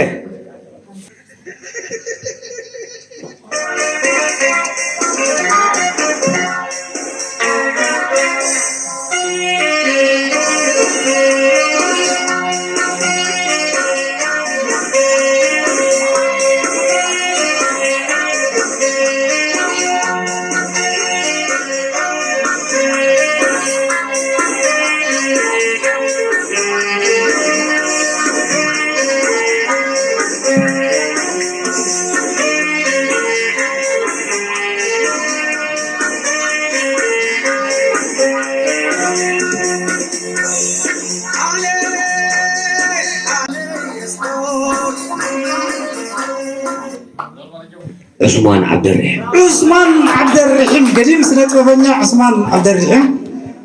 ዑስማን ዓብደርሒም። ዑስማን ዓብደርሒም፣ ገዲም ስነ ጥበበኛ ዑስማን ዓብደርሒም።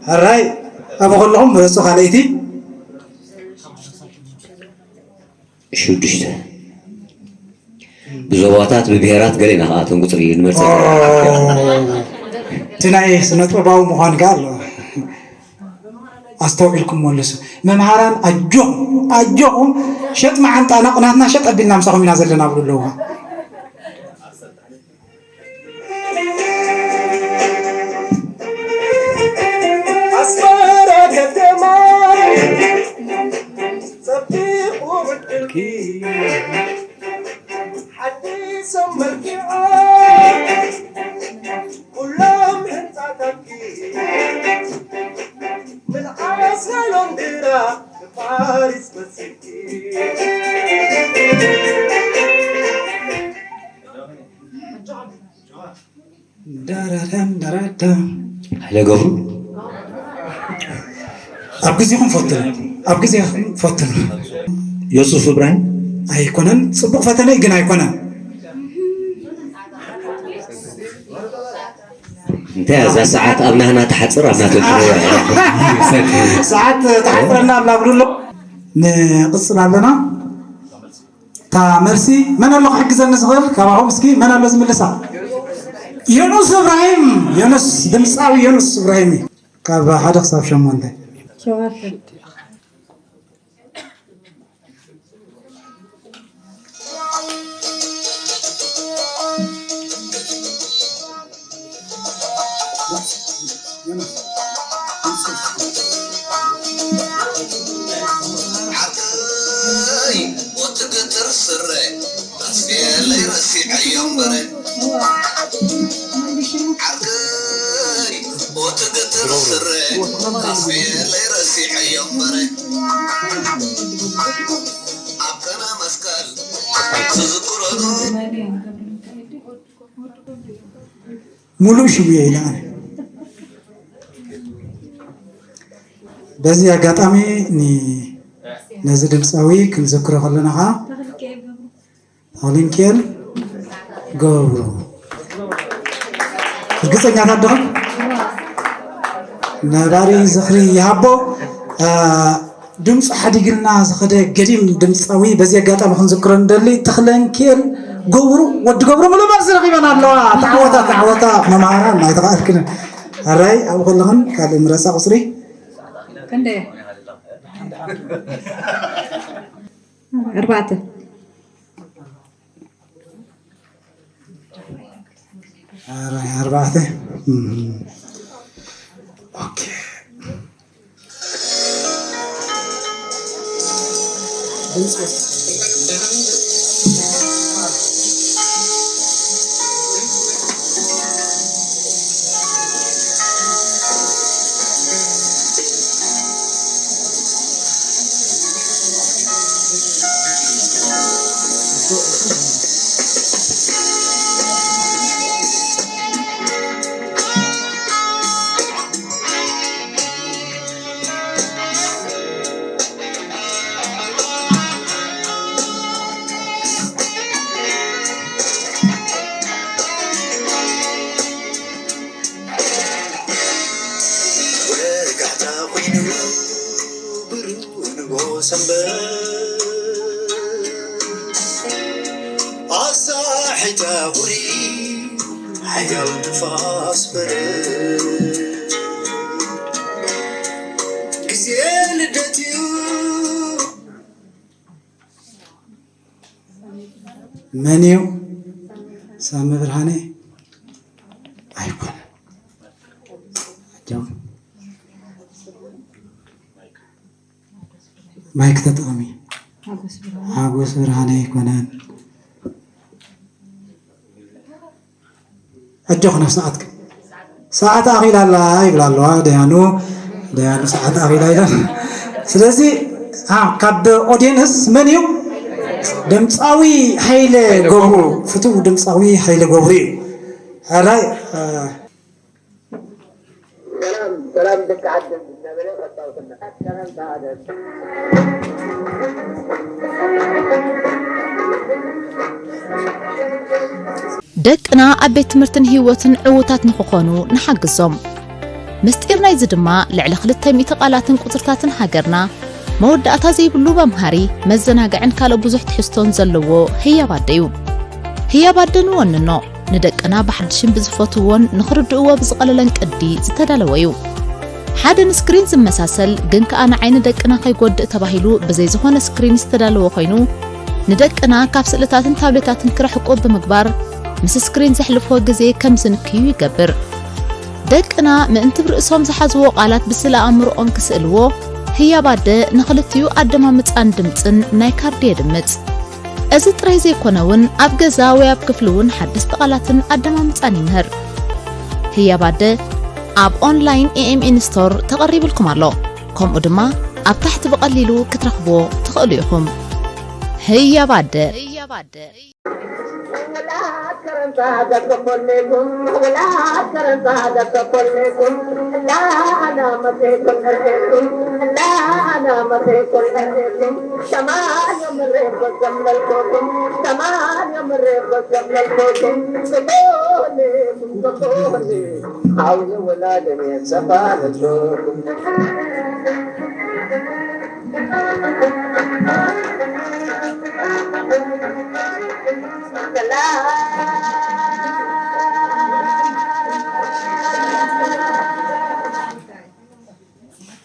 ሕራይ ኣብ ከለኹም ምረፁ ካልኣይቲ። ሽዱሽተ። ብዞባታት ብብሄራት ገሌና ከዓ እቶም ቁፅሪ ንመርፀ። እቲ ናይ ስነ ጥበባዊ ምዃን ከዓ ኣሎ። ኣስተውዒልኩም መልሱ። መምሃራን ኣጆኹም፣ ኣጆኹም፣ ሸጥ መዓንጣና ቅናትና ሸጥ ኣቢልና ምሳኹም ኢና ዘለና ብሉ ኣለዉ። ኣስመራ ከተማ ጸቢቑ ዕድልኪ ሓዲሶም መልኪዓ ኩሎም ህንጻታትኪ ምልዓስ ናይ ሎንድራ ንፋሪስ መሲልኪ። ዳራዳን ዳራዳ። ሃይለ ገብሩ። ኣብ ግዜኹም ፈትኑ፣ ኣብ ግዜኹም ፈትኑ። ዮሱፍ እብራሂም። ኣይኮነን፣ ጽቡቕ ፈተነ ግን ኣይኮነን። እንታይ እዛ ሰዓት ኣብ ናህና ትሓጽር፣ ኣብ ናተን ትረውሕ። ሰዓት ትሓጽረና ኣላ ብሉ ኣሎ። ንቕጽል ኣለና። እታ መልሲ መን ኣሎ ክሕግዘኒ ዝኽእል ካባኹም? እስኪ መን ኣሎ ዝምልሳ? ዮኑስ እብራሂም፣ ዮኑስ፣ ድምፃዊ ዮኑስ እብራሂም እዩ። ካብ ሓደ ክሳብ ሸሞንተ። ሸውዓተ። ዓርከይ ወትግትር ስረ ኣስፍየለይ ረሲዐዮ እምበረ። ዓርከይ ወትግትር ስረ ኣስፍየለይ ረሲዐዮ እምበረ። ኣብ ቀነ መስቀል ትዝክረሉ። ሙሉእ ሽሙ እየ ኢለ ኣነ። በዚ ኣጋጣሚ ኒ-፣ ነዚ ድምፃዊ ክንዝክሮ ከለና ከዓ ተኽለሚካኤል ገብሩ። ርግፀኛታት ዲኹም? ነባሪ ዝኽሪ ይሃቦ። አ፣ ድምፁ ሓዲግልና ዝኸደ ገዲም ድምፃዊ በዚ ኣጋጣሚ ክንዝክሮ ንደሊ ተኽለንኪኤል ገብሩ፣ ወዲ ገብሩ ምሉእ መልሲ ረኺበን ኣለዋ። ተዓወታ፣ ተዓወታ መምሃራን ኣይተኽኣልክንን። ሕራይ ኣብኡ ከለኽን ካልእ ምረፃ ቁፅሪ። ክንደይ? ኣርባዕተ። ኣርባዕተ። እም። ኦኬ። ኣሳሒታ ቁሪ ሓያል ንፋስ በረድ ግዜ ልደት እዩ። መን እዩ? ሳሚ ብርሃነ ኣይኮነን። ኣጆኹም። ማይክ ተጠቐሚ። ሓጎስ ብርሃነ ኣይኮነን። ኣጆኹ ናብ ሰዓትክ። ሰዓት ኣኺላ ኣላ ይብላ ኣለዋ ደያኑ። ደያኑ ሰዓት ኣኺላ ኢላ። ስለዚ፣ አ፣ ካብ ኦዲየንስ መን እዩ? ድምፃዊ ሃይለ ገብሩ፣ ፍቱው ድምፃዊ ሃይለ ገብሩ እዩ። ሕራይ፣ አ፣ ሰላም፣ ሰላም ደቂ ዓደይ እናበለ ቀጣውትና። ሰላም ተዓደል። ደቅና ኣብ ቤት ትምህርትን ህይወትን ዕዉታት ንኽኾኑ ንሓግዞም። ምስጢር ናይዚ ድማ ልዕሊ ክልተ ሚእቲ ቃላትን ቁጽርታትን ሃገርና፣ መወዳእታ ዘይብሉ መምሃሪ፣ መዘናግዕን ካልእ ብዙሕ ትሕዝቶን ዘለዎ ህያብ ኣደ እዩ። ህያብ ኣደ ንወንኖ። ንደቅና ብሓድሽን ብዝፈትውዎን ንኽርድእዎ ብዝቐለለን ቅዲ ዝተዳለወ እዩ። ሓደ ንስክሪን ዝመሳሰል ግን ከኣ ንዓይኒ ደቅና ከይጎድእ ተባሂሉ ብዘይ ዝኾነ ስክሪን ዝተዳለወ ኮይኑ፣ ንደቅና ካብ ስእልታትን ታብሌታትን ክርሕቁ ብምግባር፣ ምስ ስክሪን ዘሕልፍዎ ግዜ ከም ዝንክዩ ይገብር። ደቅና ምእንቲ ብርእሶም ዝሓዝዎ ቃላት ብስእለ ኣእምሮኦም ክስእልዎ፣ ህያብ ኣደ ንኽልቲኡ ኣደማምጻን ድምጽን ናይ ካርዲ የድምጽ። እዚ ጥራይ ዘይኮነ እውን ኣብ ገዛ ወይ ኣብ ክፍሊ እውን ሓደስቲ ቃላትን ኣደማምጻን ይምህር። ህያብ ኣደ ኣብ ኦንላይን ኤ ኤም ኤን ስቶር ተቐሪብልኩም ኣሎ። ከምኡ ድማ ኣብ ታሕቲ ብቐሊሉ ክትረኽብዎ ትኽእሉ ኢኹም። ህያብ ኣደ።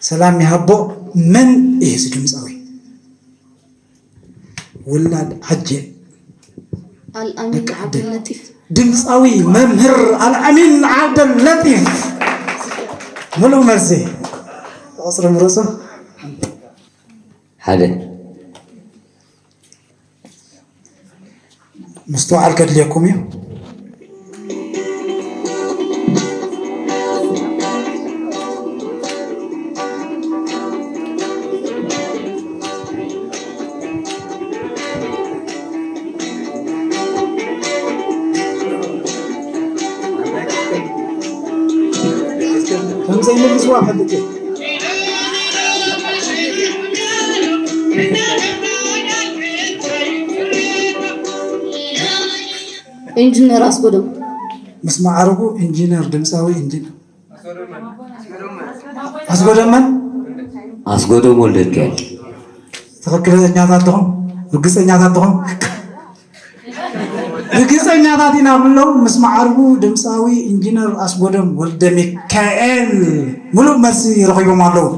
ሰላም ይሃቦ። መን እዩ እዚ ድምፃዊ? ውላድ ዓጀ። ኣልኣሚን ደቂ ዓደይ። ዓብደልለጢፍ። ድምፃዊ መምህር ኣልኣሚን ዓብደልለጢፍ። ሙሉእ መልሲ። ቁፅሪ ምረፁ። ሓደ። ምስትውዓል ከድልየኩም እዩ። ከም ዘይምልስዋ ፈልጥ እየ። ኢንጂነር ኣስጎዶም። ምስ ማዕረጉ ኢንጂነር፣ ድምፃዊ ኢንጂነር። ኣስጎደም መን? ኣስጎዶም ወልደሚካኤል። ትኽክለኛታት ዲኹም? ርግፀኛታት ዲኹም? ርግፀኛታት ኢና ብለው። ምስ ማዕርጉ ድምፃዊ ኢንጂነር ኣስጎደም ወልደ ሚካኤል ሙሉእ መልሲ ረኺቦም ኣለዉ።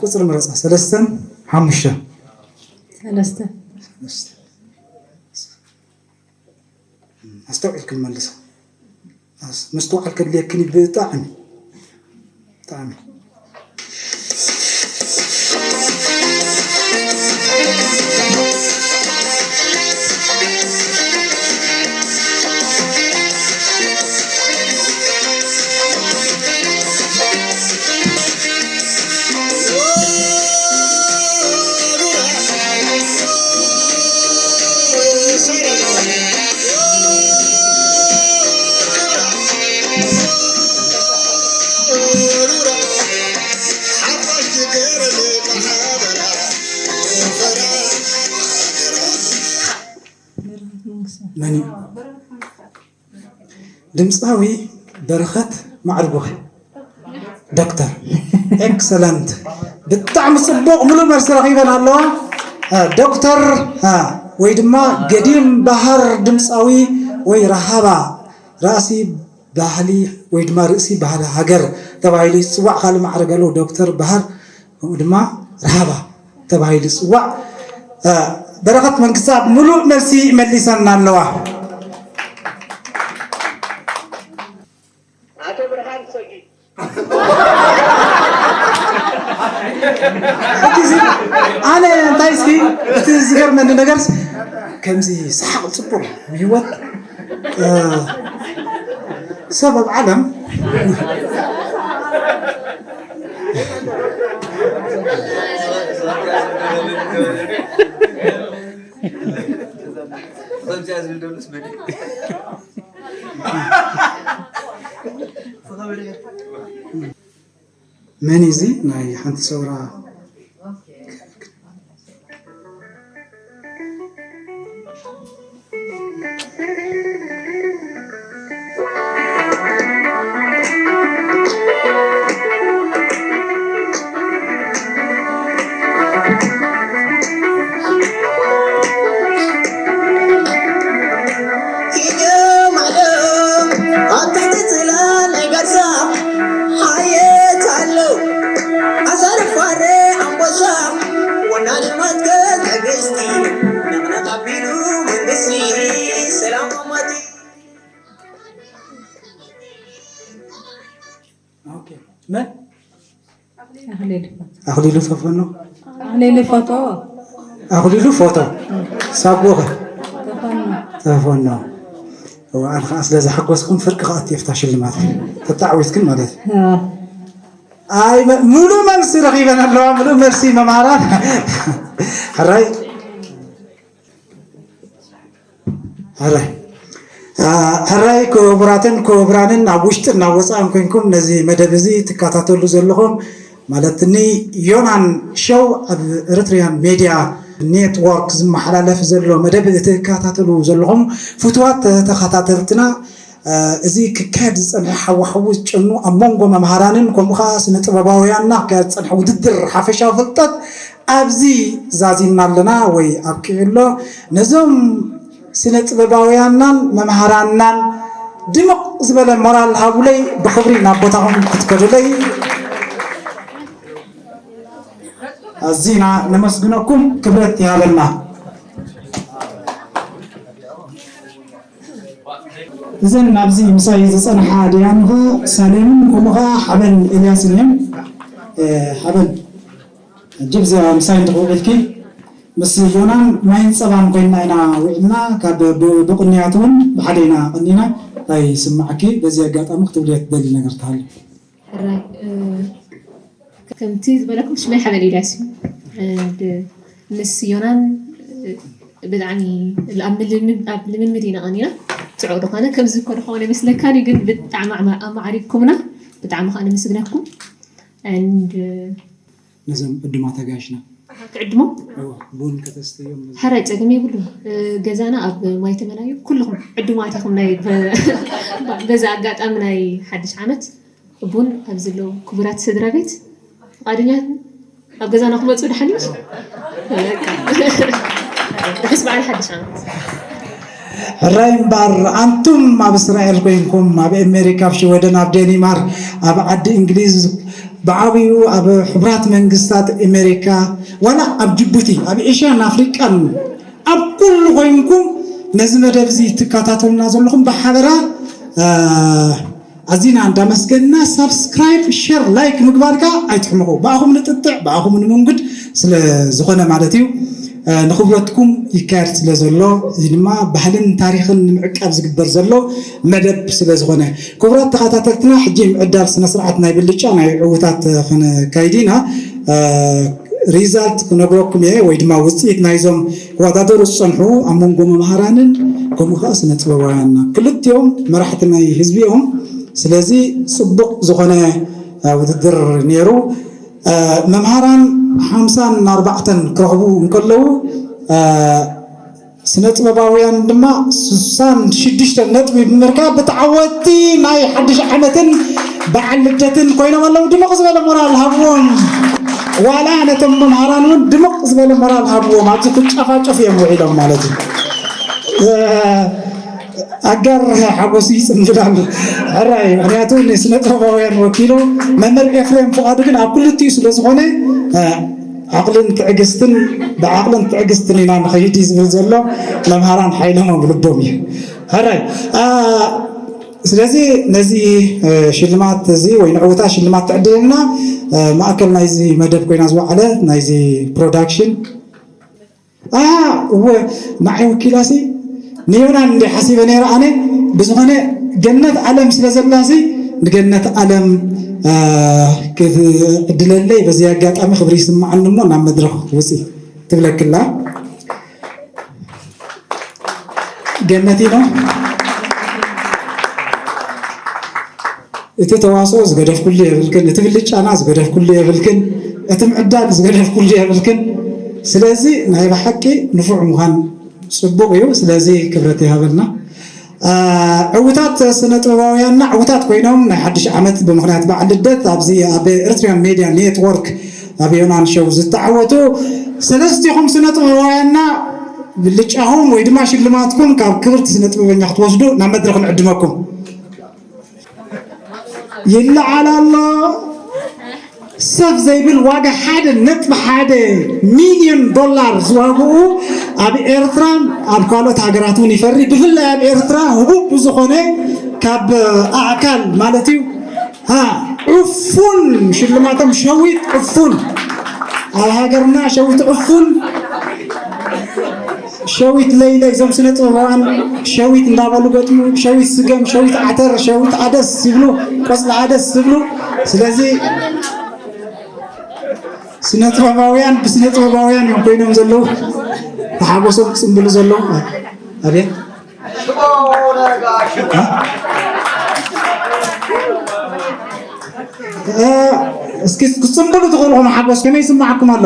ቁፅሪ ምረፃ፣ ሰለስተን ሓሙሽተን። ሰለስተ። ሰለስተ። ኣስተውዒልክን መልሳ። ኣስ-፣ ምስትውዓል ከድልየክን እዩ ብጣዕሚ። ብጣዕሚ። መን እዩ? ድምፃዊ በረኸት ማዕርጉኸ። ዶክተር። ኤክሰለንት። ብጣዕሚ ጽቡቕ፣ ምሉእ መልሲ ረኺበን ኣለዋ። እ፣ ዶክተር፣ እ፣ ወይ ድማ ገዲም ባህር ድምፃዊ ወይ ረሃባ ራእሲ ባህሊ ወይ ድማ ርእሲ ባህሊ ሃገር ተባሂሉ ይጽዋዕ። ካልእ ማዕረግ ኣለዎ። ዶክተር ባህር ከምኡ ድማ ረሃባ ተባሂሉ ይጽዋዕ። እ፣ በረኸት መንግስተኣብ ምሉእ መልሲ መሊሰና ኣለዋ። ኣቶ ብርሃን ሰጊድ። እቲ ዚ-፣ ኣነ እንታይ እስኪ እቲ ዝገርመኒ ነገርስ ከምዚ ሰሓቕ ጽቡቕ ህይወት፣ እ፣ ሰብ ኣብ ዓለም መን እዚ ናይ ሓንቲ ሰውራ ኦኬ። መን? ኣኽሊሉ። ኣኽሊሉ ተፈኖ። ኣኽሊሉ ፎቶ። ኣኽሊሉ ፎቶ። ሳጎኸ? ተፈኖ። ተፈኖ። እዋ፣ ኣነ ኸዓ ስለ ዘሐጎስኩም ፍርቂ ክኣቱ እየ ኣብታ ሽልማት። ተተዓዊትክን ማለት እዩ። ኣዎ። ኣይ፣ መ-፣ ሙሉእ መልሲ ረኺበን ኣለዋ፣ ሙሉእ መልሲ መምሃራን። ሕራይ። ሕራይ። አ፣ ሕራይ ክቡራትን ክቡራንን ኣብ ውሽጥን ኣብ ወፃእን ኮንኩም ነዚ መደብ እዚ ትከታተሉ ዘለኹም ማለት ኒ ዮናን ሾው ኣብ ኤሪትሪያን ሜድያ ኔትወርክ ዝመሓላለፍ ዘሎ መደብ እትከታተሉ ዘለኹም ፍቱዋት ተኸታተልትና፣ አ፣ እዚ ክካየድ ዝጸንሐ ሓዋሕዊ ዝጨኑ ኣብ መንጎ መምሃራንን ከምኡ ኸኣ ስነ ጥበባውያንና ክካየድ ዝጸንሐ ውድድር ሓፈሻዊ ፍልጠት ኣብዚ ዛዚምና ኣለና ወይ ኣብቂዑ ኣሎ። ነዞም ስነ ጥበባውያንናን መምሃራንናን ድምቕ ዝበለ ሞራል ሃቡለይ፣ ብኽብሪ ናብ ቦታኹም ክትከዱለይ ኣዚና ነመስግነኩም፣ ክብረት ይሃበልና። እዘን ኣብዚ ምሳይ ዝጸንሓ ደያኑ ኸኣ ሳሌምን ከምኡ ኸኣ ሓበን ኤልያስን እዮም። እ፣ ሓበን ጅብዚ ምሳይ እንድሕር ውዒልኪ፣ ምስ ዮናን ማይን ጸባን ኮይንና ኢና ውዒልና። ካብ ብ-፣ ብቕንያት እውን ብሓደ ኢና ቀኒና። እንታይ ይስማዓኪ? በዚ ኣጋጣሚ ክትብልዮ ትደሊ ነገር ተሃልዩ? ሕራይ፣ እ፣ ከምቲ ዝበለኩም ሽመይ ሓበን ኢልያስ እዩ። እ፣ ድ-፣ ምስ ዮናን፣ እ፣ ብጣዕሚ ኣብ ምልምድ፣ ኣብ ልምምድ ኢና ቀኒና። ጽዑቕ ዝኾነ ከምዚ እኮ ዝኾነ ይመስለካን እዩ፣ ግን ብጣዕሚ ኣማ-፣ ኣማዕሪግኩምና። ብጣዕሚ ከኣ ነመስግነኩም። And፣ እ፣ ነዞም ዕዱማት ኣጋይሽና። ኣሃ፣ ክዕድሞም? እወ፣ ቡን ከተስተዮም። ሕራይ፣ ጸገም የብሉን። እ፣ ገዛና ኣብ ማይ ተመን እዩ። ኩልኹም ዕዱማት ኢኹም። ናይ በ-፣ በዚ ኣጋጣሚ ናይ ሓድሽ ዓመት ቡን ኣብ ዘለዉ ክቡራት ስድራ ቤት ፍቓደኛታት ኣብ ገዛና ክመጹ ደሓን እዩ። በቃ። ርሑስ በዓል ሓድሽ ዓመት። ሕራይ እምበኣር፣ ኣንቱም ኣብ እስራኤል ኮይንኩም፣ ኣብ ኣሜሪካ፣ ኣብ ሽወደን፣ ኣብ ዴኒማርክ፣ ኣብ ዓዲ እንግሊዝ፣ ብዓብዩ ኣብ ሕቡራት መንግስታት ኣሜሪካ፣ ዋላ ኣብ ጅቡቲ፣ ኣብ ኤሽያን ኣፍሪቃን፣ ኣብ ኩሉ ኮይንኩም ነዚ መደብ እዚ ትከታተሉና ዘለኹም ብሓበራ፣ እ፣ ኣዚና እንዳመስገንና፣ ሳብስክራይብ፣ ሸር፣ ላይክ ምግባር ከኣ ኣይትሕመቑ። ብኣኹም ንጥጥዕ፣ ብኣኹም ንምንጉድ ስለ ዝኾነ ማለት እዩ። እ፣ ንኽብረትኩም ይካየድ ስለ ዘሎ፣ እዚ ድማ ባህልን ታሪኽን ንምዕቃብ ዝግበር ዘሎ መደብ ስለ ዝኾነ። ክቡራት ተኸታተልትና፣ ሕጂ ምዕዳል ስነ ስርዓት ናይ ብልጫ ናይ ዕዉታት፣ እ፣ ኸነካይድ ኢና። እ፣ ሪዛልት ክነግረኩም እየ፣ ወይ ድማ ውፅኢት ናይዞም ክወዳደሩ ዝፀንሑ ኣብ መንጎ መምሃራንን ከምኡ ከዓ ስነ ጥበባውያንና። ክልቲኦም መራሕቲ ናይ ህዝቢ እዮም። ስለዚ ፅቡቕ ዝኾነ፣ እ፣ ውድድር ነይሩ። እ፣ መምሃራን ሓምሳን ኣርባዕተን ክረኽቡ እንከለዉ፣ እ፣ ስነ ጥበባውያን ድማ ስሳን ሽዱሽተ ነጥቢ ብምርካብ ብተዓወትቲ ናይ ሓድሽ ዓመትን በዓል ልደትን ኮይኖም ኣለዉ። ድምቕ ዝበለ ሞራል ሃብዎም። ዋላ ነቶም መምሃራን እውን ድምቕ ዝበለ ሞራል ሃብዎም፣ ኣብዚ ክጫፋጨፉ እዮም ውዒሎም ማለት እዩ። ኣጋር ሓጎስ ይፅምብላሉ። ሕራይ ምክንያቱ ንስነ ጥበባውያን ወኪሉ መምህር ኤፍሬም ፍቓዱ ግን ኣብ ክልቲኡ ስለ ዝኾነ ዓቕልን ትዕግስትን ብዓቕልን ትዕግስትን ኢና ንኸይድ እዩ ዝብል ዘሎ። መምሃራን ሓይሎም ኣብ ልቦም እዩ። ሕራይ ስለዚ ነዚ ሽልማት እዚ ወይ ንዕውታ ሽልማት ትዕድልና ማእከል ናይዚ መደብ ኮይና ዝወዓለ ናይዚ ፕሮዳክሽን እወ ንዓይ ወኪላሲ ንዮናን እንደ ሓሲበ ነይረ ኣነ ብዝኾነ ገነት ዓለም ስለ ዘላሲ ንገነት ዓለም ክትዕድለለይ በዚ ኣጋጣሚ ክብሪ ይስምዓኒ እሞ ናብ መድረኽ ውፅእ ትብለክላ ገነት ኢኖ እቲ ተዋስኦ ዝገደፍኩሉ የብልክን፣ እቲ ብልጫና ዝገደፍኩሉ የብልክን፣ እቲ ምዕዳል ዝገደፍኩሉ የብልክን። ስለዚ ናይ ብሓቂ ንፉዕ ምዃን ፅቡቕ እዩ። ስለዚ ክብረት ይሃበልና። ዕውታት ስነ ጥበባውያንና ዕውታት ኮይኖም ናይ ሓድሽ ዓመት ብምኽንያት በዓል ልደት ኣብዚ ኣብ ኤርትሪያን ሜድያ ኔትወርክ ኣብ ዮናን ሸው ዝተዓወቱ ሰለስቲኹም ስነ ጥበባውያንና ብልጫኹም ወይ ድማ ሽልማትኩም ካብ ክብርቲ ስነ ጥበበኛ ክትወስዱ ናብ መድረኽ ንዕድመኩም። ይለዓል ኣሎ ሰብ ዘይብል ዋጋ ሓደ ነጥቢ ሓደ ሚልዮን ዶላር ዝዋግኡ ኣብ ኤርትራን ኣብ ካልኦት ሃገራት እውን ይፈሪ። ብፍላይ ኣብ ኤርትራ ህቡብ ብዝኾነ ካብ ኣዕካል ማለት እዩ። ሃ ዕፉን ሽልማቶም ሸዊት ዕፉን ኣብ ሃገርና ሸዊት ዕፉን ሸዊት ለይለይ እዞም ስነ ጥበባውያን ሸዊት እንዳበሉ ገጥሙ ሸዊት ስገም ሸዊት ዓተር ሸዊት ዓደስ ይብሉ ቆፅሊ ዓደስ ይብሉ ስለዚ ስነ ጥበባውያን ብስነ ጥበባውያን እዮም ኮይኖም ዘለዉ ተሓጎሶም ፅምብሉ ዘለዉ ኣቤት እስኪ ክትፅምብሉ ትኽእሉ ሓጎስ ከመይ ይስማዓኩም ኣሎ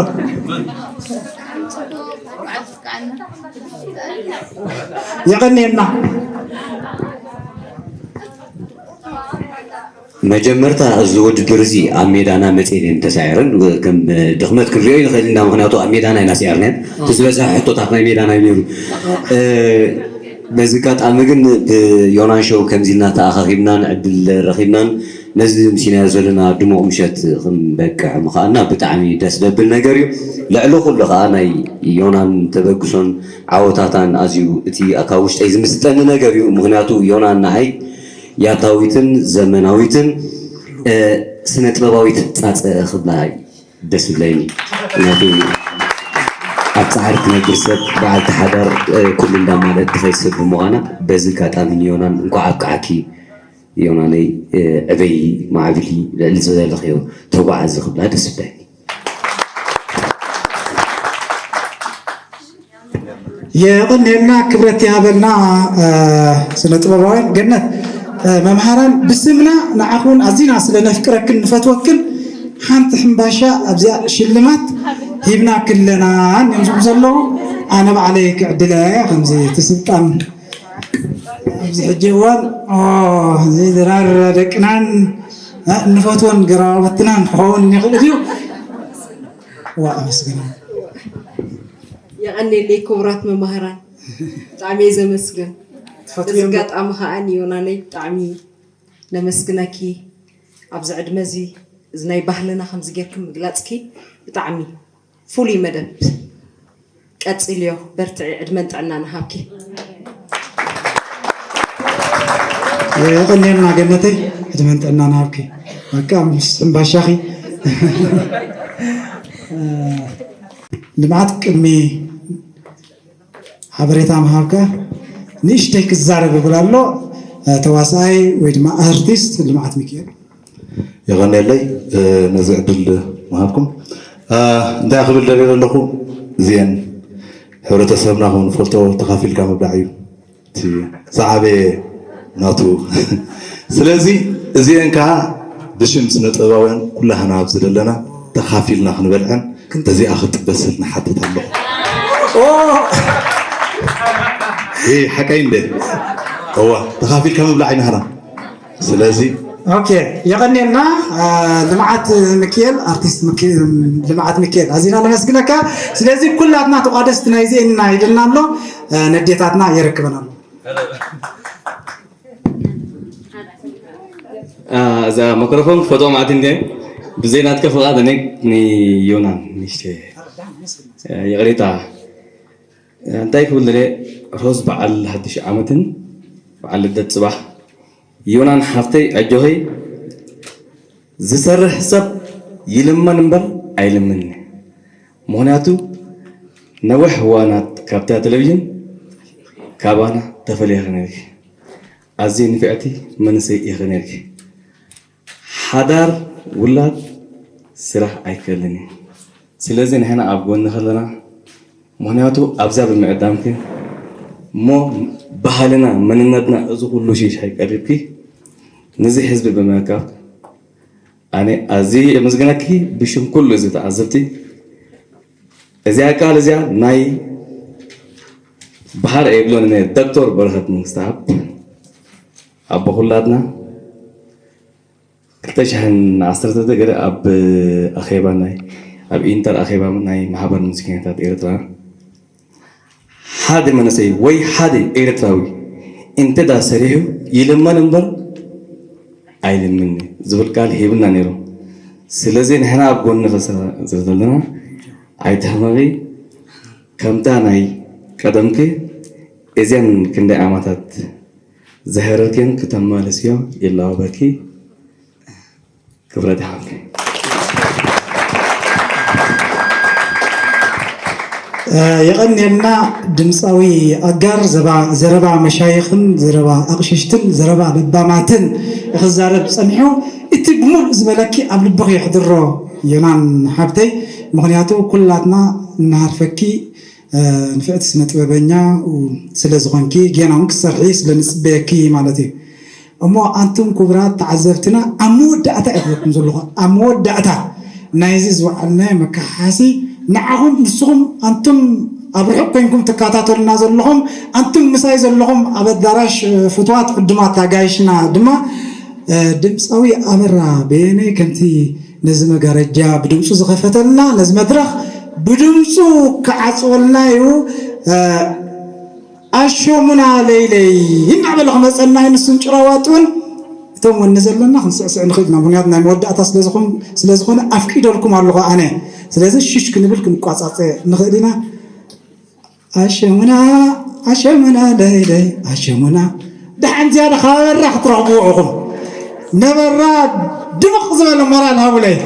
የቐንየልና መጀመርታ እዚ ውድድር እዚ ኣብ ሜዳና መፅኤን እየን ተሳዒረን ከም ድኽመት ክንሪኦ ይንኽእል ኢና ምክንያቱ ኣብ ሜዳና ኢና ስዒርናየን እቲ ዝበዝሐ ሕቶታት ናይ ሜዳና እዩ ነይሩ በዚ ኣጋጣሚ ግን ብዮናን ሾው ከምዚ ኢልና ተኣኻኺብናን ዕድል ረኺብናን ነዚ ምሲናዮ ዘለና ድሙቕ ምሸት ክንበቅዕ ምኽኣልና ብጣዕሚ ደስ ደብል ነገር እዩ። ልዕሊ ኩሉ ከዓ ናይ ዮናን ተበግሶን ዓወታታን ኣዝዩ እቲ ካብ ውሽጠይ ዝምስጠኒ ነገር እዩ። ምኽንያቱ ዮናን ንዓይ ያታዊትን ዘመናዊትን ስነ ጥበባዊት ፃፀ ክብላ ደስ ይብለኒ። ምኽንያቱ ኣብ ፃዕሪ ትነብር ሰብ በዓልቲ ሓዳር ኩሉ እንዳማለት ትኸይድ ሰብ ብምዃና በዚ ኣጋጣሚ ንዮናን እንኳዕ ኣብቅዓኪ ዮናነይ ዕበዪ ማዕብሊ ልዕሊ ዝበለኽዮ ተጓዓዚ ክብላ ደስ ይብለኒ። የቐንየልና ክብረት ይሃበልና ስነ ጥበባውያን ገነት መምሃራን ብስምና ንዓኹን ኣዚና ስለ ነፍቅረክን ንፈትወክን ሓንቲ ሕምባሻ ኣብዚኣ ሽልማት ሂብናክን ኣለና እዮም ዝብሉ ዘለዉ ኣነ ባዕለይ ክዕድላ እየ ከምዚ እቲ ስልጣን ኣብዚ ሕጂ እዋን እዚ ድራር ደቅናን እንፈትወን ገራውትናን ክኸውን ይኽእል እዩ ዋ ኣመስግና የቐኔለይ ክቡራት መማህራን ብጣዕሚ እየ ዘመስግን በዚ ኣጋጣሚ ከዓ ንዮናነይ ብጣዕሚ ነመስግነኪ ኣብዚ ዕድመ እዚ እዚ ናይ ባህልና ከምዚ ጌርኪ ምግላፅኪ ብጣዕሚ ፍሉይ መደብ ቀፅልዮ በርትዒ ዕድመን ጥዕናን ይሃብኪ። የቐንየልና ገነተይ ዕድመን ጥዕናን ይሃብኪ። በቃ ምስ ሕምባሻኺ ልምዓት ቅድሚ ሓበሬታ ምሃብካ ንእሽተይ ክዛረብ ይብል ኣሎ ተዋሳኣይ ወይ ድማ ኣርቲስት ልምዓት ሚካኤል። የቐንየለይ ነዚ ዕድል ምሃብኩም። እንታይ ክብል ደልየ ዘለኹ እዚአን ሕብረተሰብና ከም ንፈልጦ ተኻፊልካ ምብላዕ እዩ እቲ ዝዓበየ ናቱ። ስለዚ እዚአን ከዓ ብሽም ስነ ጥበባውያን ኩላህና ኣብዚ ዘለና ተኻፊልና ክንበልዐን በዚኣ ክትበስል ንሓትት ኣለኹ። ሓቀይ እንደ እዋ ተኻፊልካ ምብላዕ ይናህና። ስለዚ ኦኬ፣ የቐንየልና። ልምዓት ሚካኤል፣ ኣርቲስት ሚካኤል፣ ልምዓት ሚካኤል፣ ኣዚና ነመስግነካ። ስለዚ ኩላትና ተቋደስቲ ናይዚ ኢና ኢልና ኣሎ። ነዴታትና የረክበና ኣሎ። እዛ መክሮፎን ክፈጥኦ ማለት እንደ ብዘይ ናትከ ፍቓድ እኔ ንዮናን ንሽተ ይቕሬታ እንታይ ክብል ደለ ሮዝ በዓል ሓድሽ ዓመትን በዓል ልደት ፅባሕ ዮናን ሓፍተይ ኣጆኸይ ዝሰርሕ ሰብ ይልመን እምበር ኣይልምን። ምኽንያቱ ነዊሕ እዋናት ካብታ ቴሌቪዥን ካባና ተፈልያ ኢኺ ነርኪ። ኣዝየ ንፍዕቲ መንእሰይ ኢኺ ነርኪ። ሓዳር ውላድ ስራሕ ኣይከልን እዩ። ስለዚ ንሕና ኣብ ጎንኺ ኣለና። ምኽንያቱ ኣብዛ ብምዕዳምኪ እሞ ባህልና መንነትና እዚ ኩሉ ሽሽ ኣይቀሪብኪ ነዚ ህዝቢ ብምእካብ ኣነ ኣዝየ የመስግነኪ ብሽም ኩሉ እዚ ተዓዘብቲ። እዚኣ ቃል እዚኣ ናይ በሓር የብሎን እነ ዶክተር በረኸት መንግስተኣብ ኣቦ ኩላትና ክልተ ሽሕን ዓሰርተ ገለ ኣብ ኣኼባ ናይ ኣብ ኢንተር ኣኼባ ናይ ማሕበር ሙዚቀኛታት ኤርትራ ሓደ መንእሰይ ወይ ሓደ ኤርትራዊ እንተ ዳ ሰሪሑ ይልመን እምበር ኣይልምን ዝብል ቃል ሂብና ነይሩ። ስለዚ ንሕና ኣብ ጎንኺ ስለ ዘለና ኣይትሕመቒ። ከምታ ናይ ቀደምኪ እዘን ክንደይ ዓመታት ዘሕረርክየን ክተማልስዮ ይላበወኪ። ክብረት ይሃብኪ። የቐንየልና ድምፃዊ ኣጋር ዘረባ መሻይኽን ዘረባ ኣቕሽሽትን ዘረባ ለባማትን ክዛረብ ፀኒሑ። እቲ ብሙሉእ ዝበለኪ ኣብ ልብኺ የሕድሮ ዮናን ሓብተይ። ምኽንያቱ ኩላትና እናሃርፈኪ ንፍዕቲ ስነ ጥበበኛ ስለ ዝኾንኪ ጌና እውን ክትሰርሒ ስለ ንፅበየኪ ማለት እዩ። እሞ ኣንቱም ክቡራት ተዓዘብትና ኣብ መወዳእታ እየ ክብለኩም ዘለኹ ኣብ መወዳእታ ናይዚ ዝወዓልናዮ መከሓሓሲ ንዓኹም ንስኹም ኣንቱም ኣብ ርሑቕ ኮይንኩም ትከታተሉና ዘለኹም ኣንቱም ምሳይ ዘለኹም ኣብ ኣዳራሽ ፍትዋት ዕዱማት ኣጋይሽና ድማ ድምፃዊ ኣበራ በየነ ከምቲ ነዚ መጋረጃ ብድምፁ ዝኸፈተልና ነዚ መድረኽ ብድምፁ ክዓፅወልና እዩ። ኣሸሙና ለይለይ እናበለ ክመፀና እዩ። ንሱን ጭራዋጥ እውን እቶም ወኒ ዘለና ክንስዕስዕ ንኽእል ኢና። ምክንያቱ ናይ መወዳእታ ስለዝኾነ ኣፍቂደልኩም ኣለኹ ኣነ። ስለዚ ሽሽ ክንብል ክንቋፃፀ ንኽእል ኢና። ኣሸሙና ኣሸሙና ለይለይ ኣሸሙና ደሓን ዝያዳ ካብ ኣበራ ክትረኽብዎ ኢኹም። ነበራ ድምቕ ዝበለ ሞራል ሃቡለይ።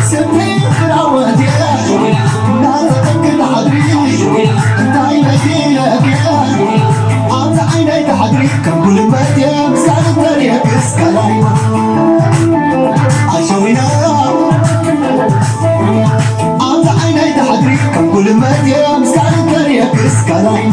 ስምዒት ክዳወት እየ፣ እናዘጠንክ ትሓድሪ፣ እንታይ መሲለክ እየ፣ ኣብዚ ዓይነይ ትሓድሪ፣ ከም ጉልበት እየ፣ ምስካል ተርእየክስ ካላይ ኣሸዊና፣ ኣብዚ ዓይነይ ትሓድሪ፣ ከም ጉልበት እየ፣ ምስካል ተርእየክስ ካላይ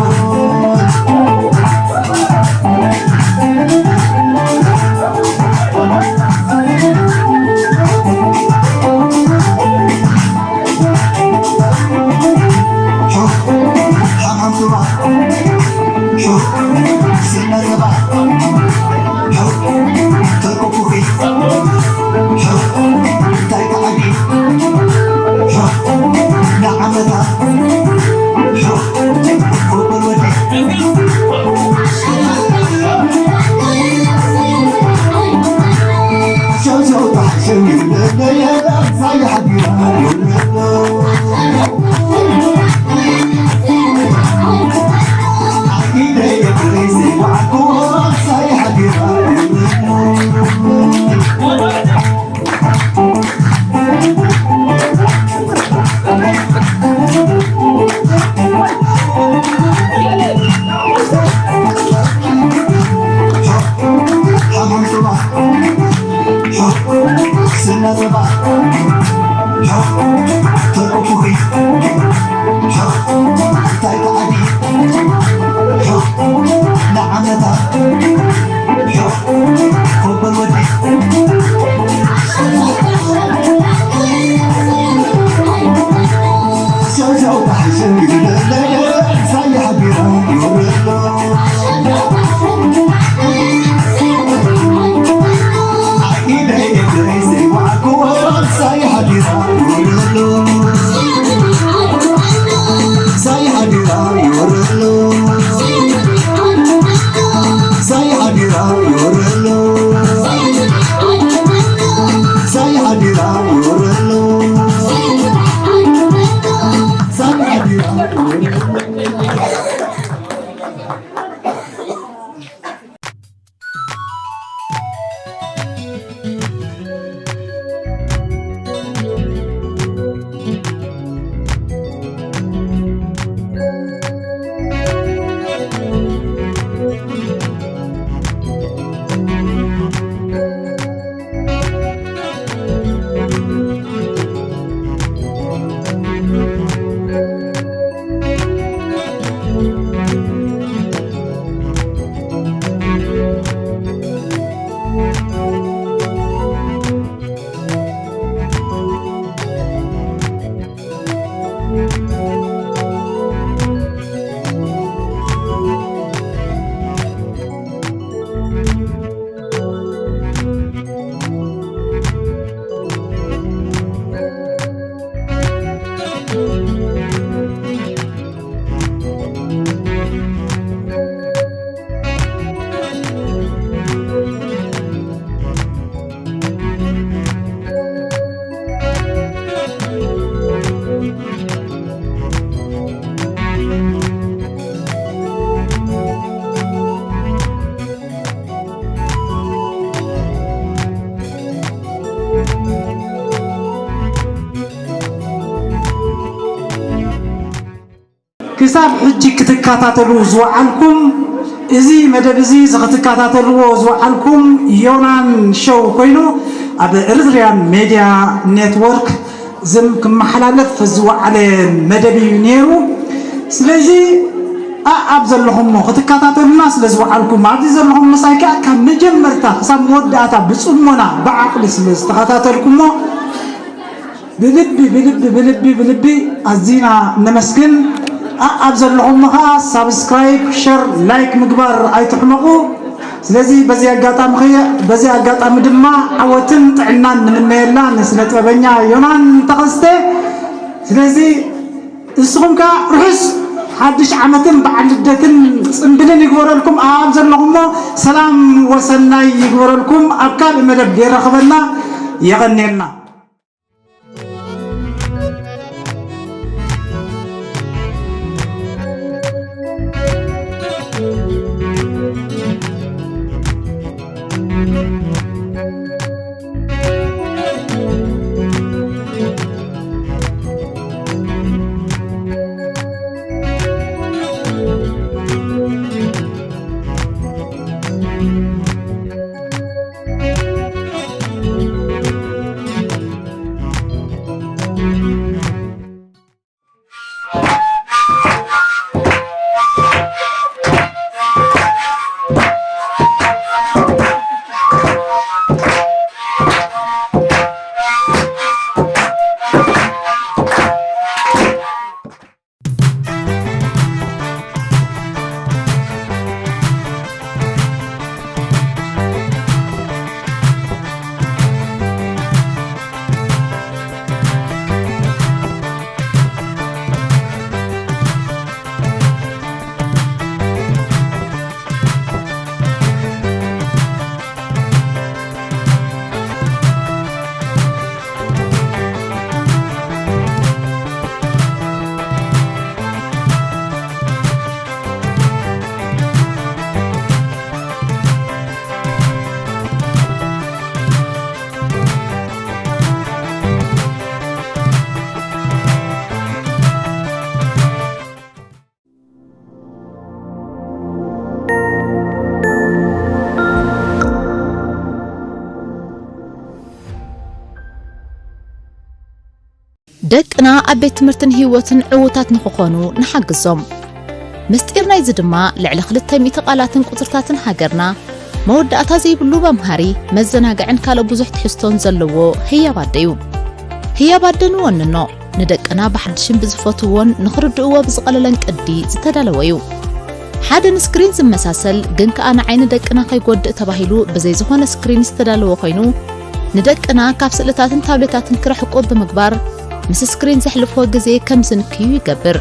ክሳብ ሕጂ ክትከታተሉ ዝወዓልኩም፣ እዚ መደብ እዚ ክትከታተልዎ ዝወዓልኩም ዮናን ሾው ኮይኑ፣ ኣብ ኤሪትሪያን ሜድያ ኔትወርክ ዝም ክመሓላለፍ ዝወዓለ መደብ እዩ ነይሩ። ስለዚ ኣኣብ ዘለኹሞ ክትከታተሉና ስለ ዝወዓልኩም፣ ኣብዚ ዘለኹም ምሳይ ከኣ ካብ መጀመርታ ክሳብ መወዳእታ ብጽሞና ብዓቕሊ ስለ ዝተኸታተልኩሞ፣ ብልቢ ብልቢ ብልቢ ብልቢ ኣዚና ነመስግን። ኣኣብ ዘለኹሞ ከኣ ሳብስክራይብ፣ ሸር፣ ላይክ ምግባር ኣይትሕመቑ። ስለዚ በዚ ኣጋጣሚ ኸየ-፣ በዚ ኣጋጣሚ ድማ ዓወትን ጥዕናን ንምነየላ ንስነ ጥበበኛ ዮናን ተኸስተ። ስለዚ ንስኹም ከኣ ርሑስ ሓድሽ ዓመትን በዓል ልደትን ጽምብልን ይግበረልኩም። ኣብ ዘለኹሞ ሰላም ወሰናይ ይግበረልኩም። ኣብ ካልእ መደብ የራኽበና። የቐንየልና። ደቅና ኣብ ቤት ትምህርትን ህይወትን ዕዉታት ንኽኾኑ ንሓግዞም። ምስጢር ናይዚ ድማ ልዕሊ ክልተ ሚእቲ ቃላትን ቁጽርታትን ሃገርና መወዳእታ ዘይብሉ መምሃሪ፣ መዘናግዕን ካልእ ብዙሕ ትሕዝቶን ዘለዎ ህያብ ኣደ እዩ። ህያብ ኣደ ንወንኖ፣ ንደቅና ብሓድሽን ብዝፈትውዎን ንኽርድእዎ ብዝቐለለን ቅዲ ዝተዳለወ እዩ። ሓደ ንስክሪን ዝመሳሰል ግን ከኣ ንዓይኒ ደቅና ከይጎድእ ተባሂሉ ብዘይ ዝኾነ ስክሪን ዝተዳለወ ኮይኑ፣ ንደቅና ካብ ስእልታትን ታብሌታትን ክረሕቁ ብምግባር ምስ ስክሪን ዘሕልፍዎ ግዜ ከም ዝንክዩ ይገብር።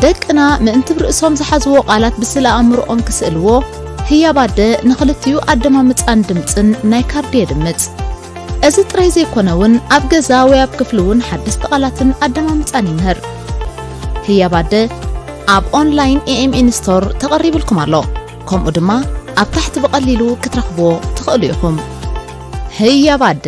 ደቅና ምእንቲ ብርእሶም ዝሓዝዎ ቃላት ብስእለ ኣእምሮኦም ክስእልዎ፣ ህያብ ኣደ ንኽልቲኡ ኣደማምጻን ድምጽን ናይ ካርዲ የድምጽ። እዚ ጥራይ ዘይኮነ እውን ኣብ ገዛ ወይ ኣብ ክፍሊ እውን ሓደስቲ ቃላትን ኣደማምጻን ይምህር። ህያብ ኣደ ኣብ ኦንላይን ኤ ኤም ኢን ስቶር ተቐሪብልኩም ኣሎ። ከምኡ ድማ ኣብ ታሕቲ ብቐሊሉ ክትረኽብዎ ትኽእሉ ኢኹም። ህያብ ኣደ።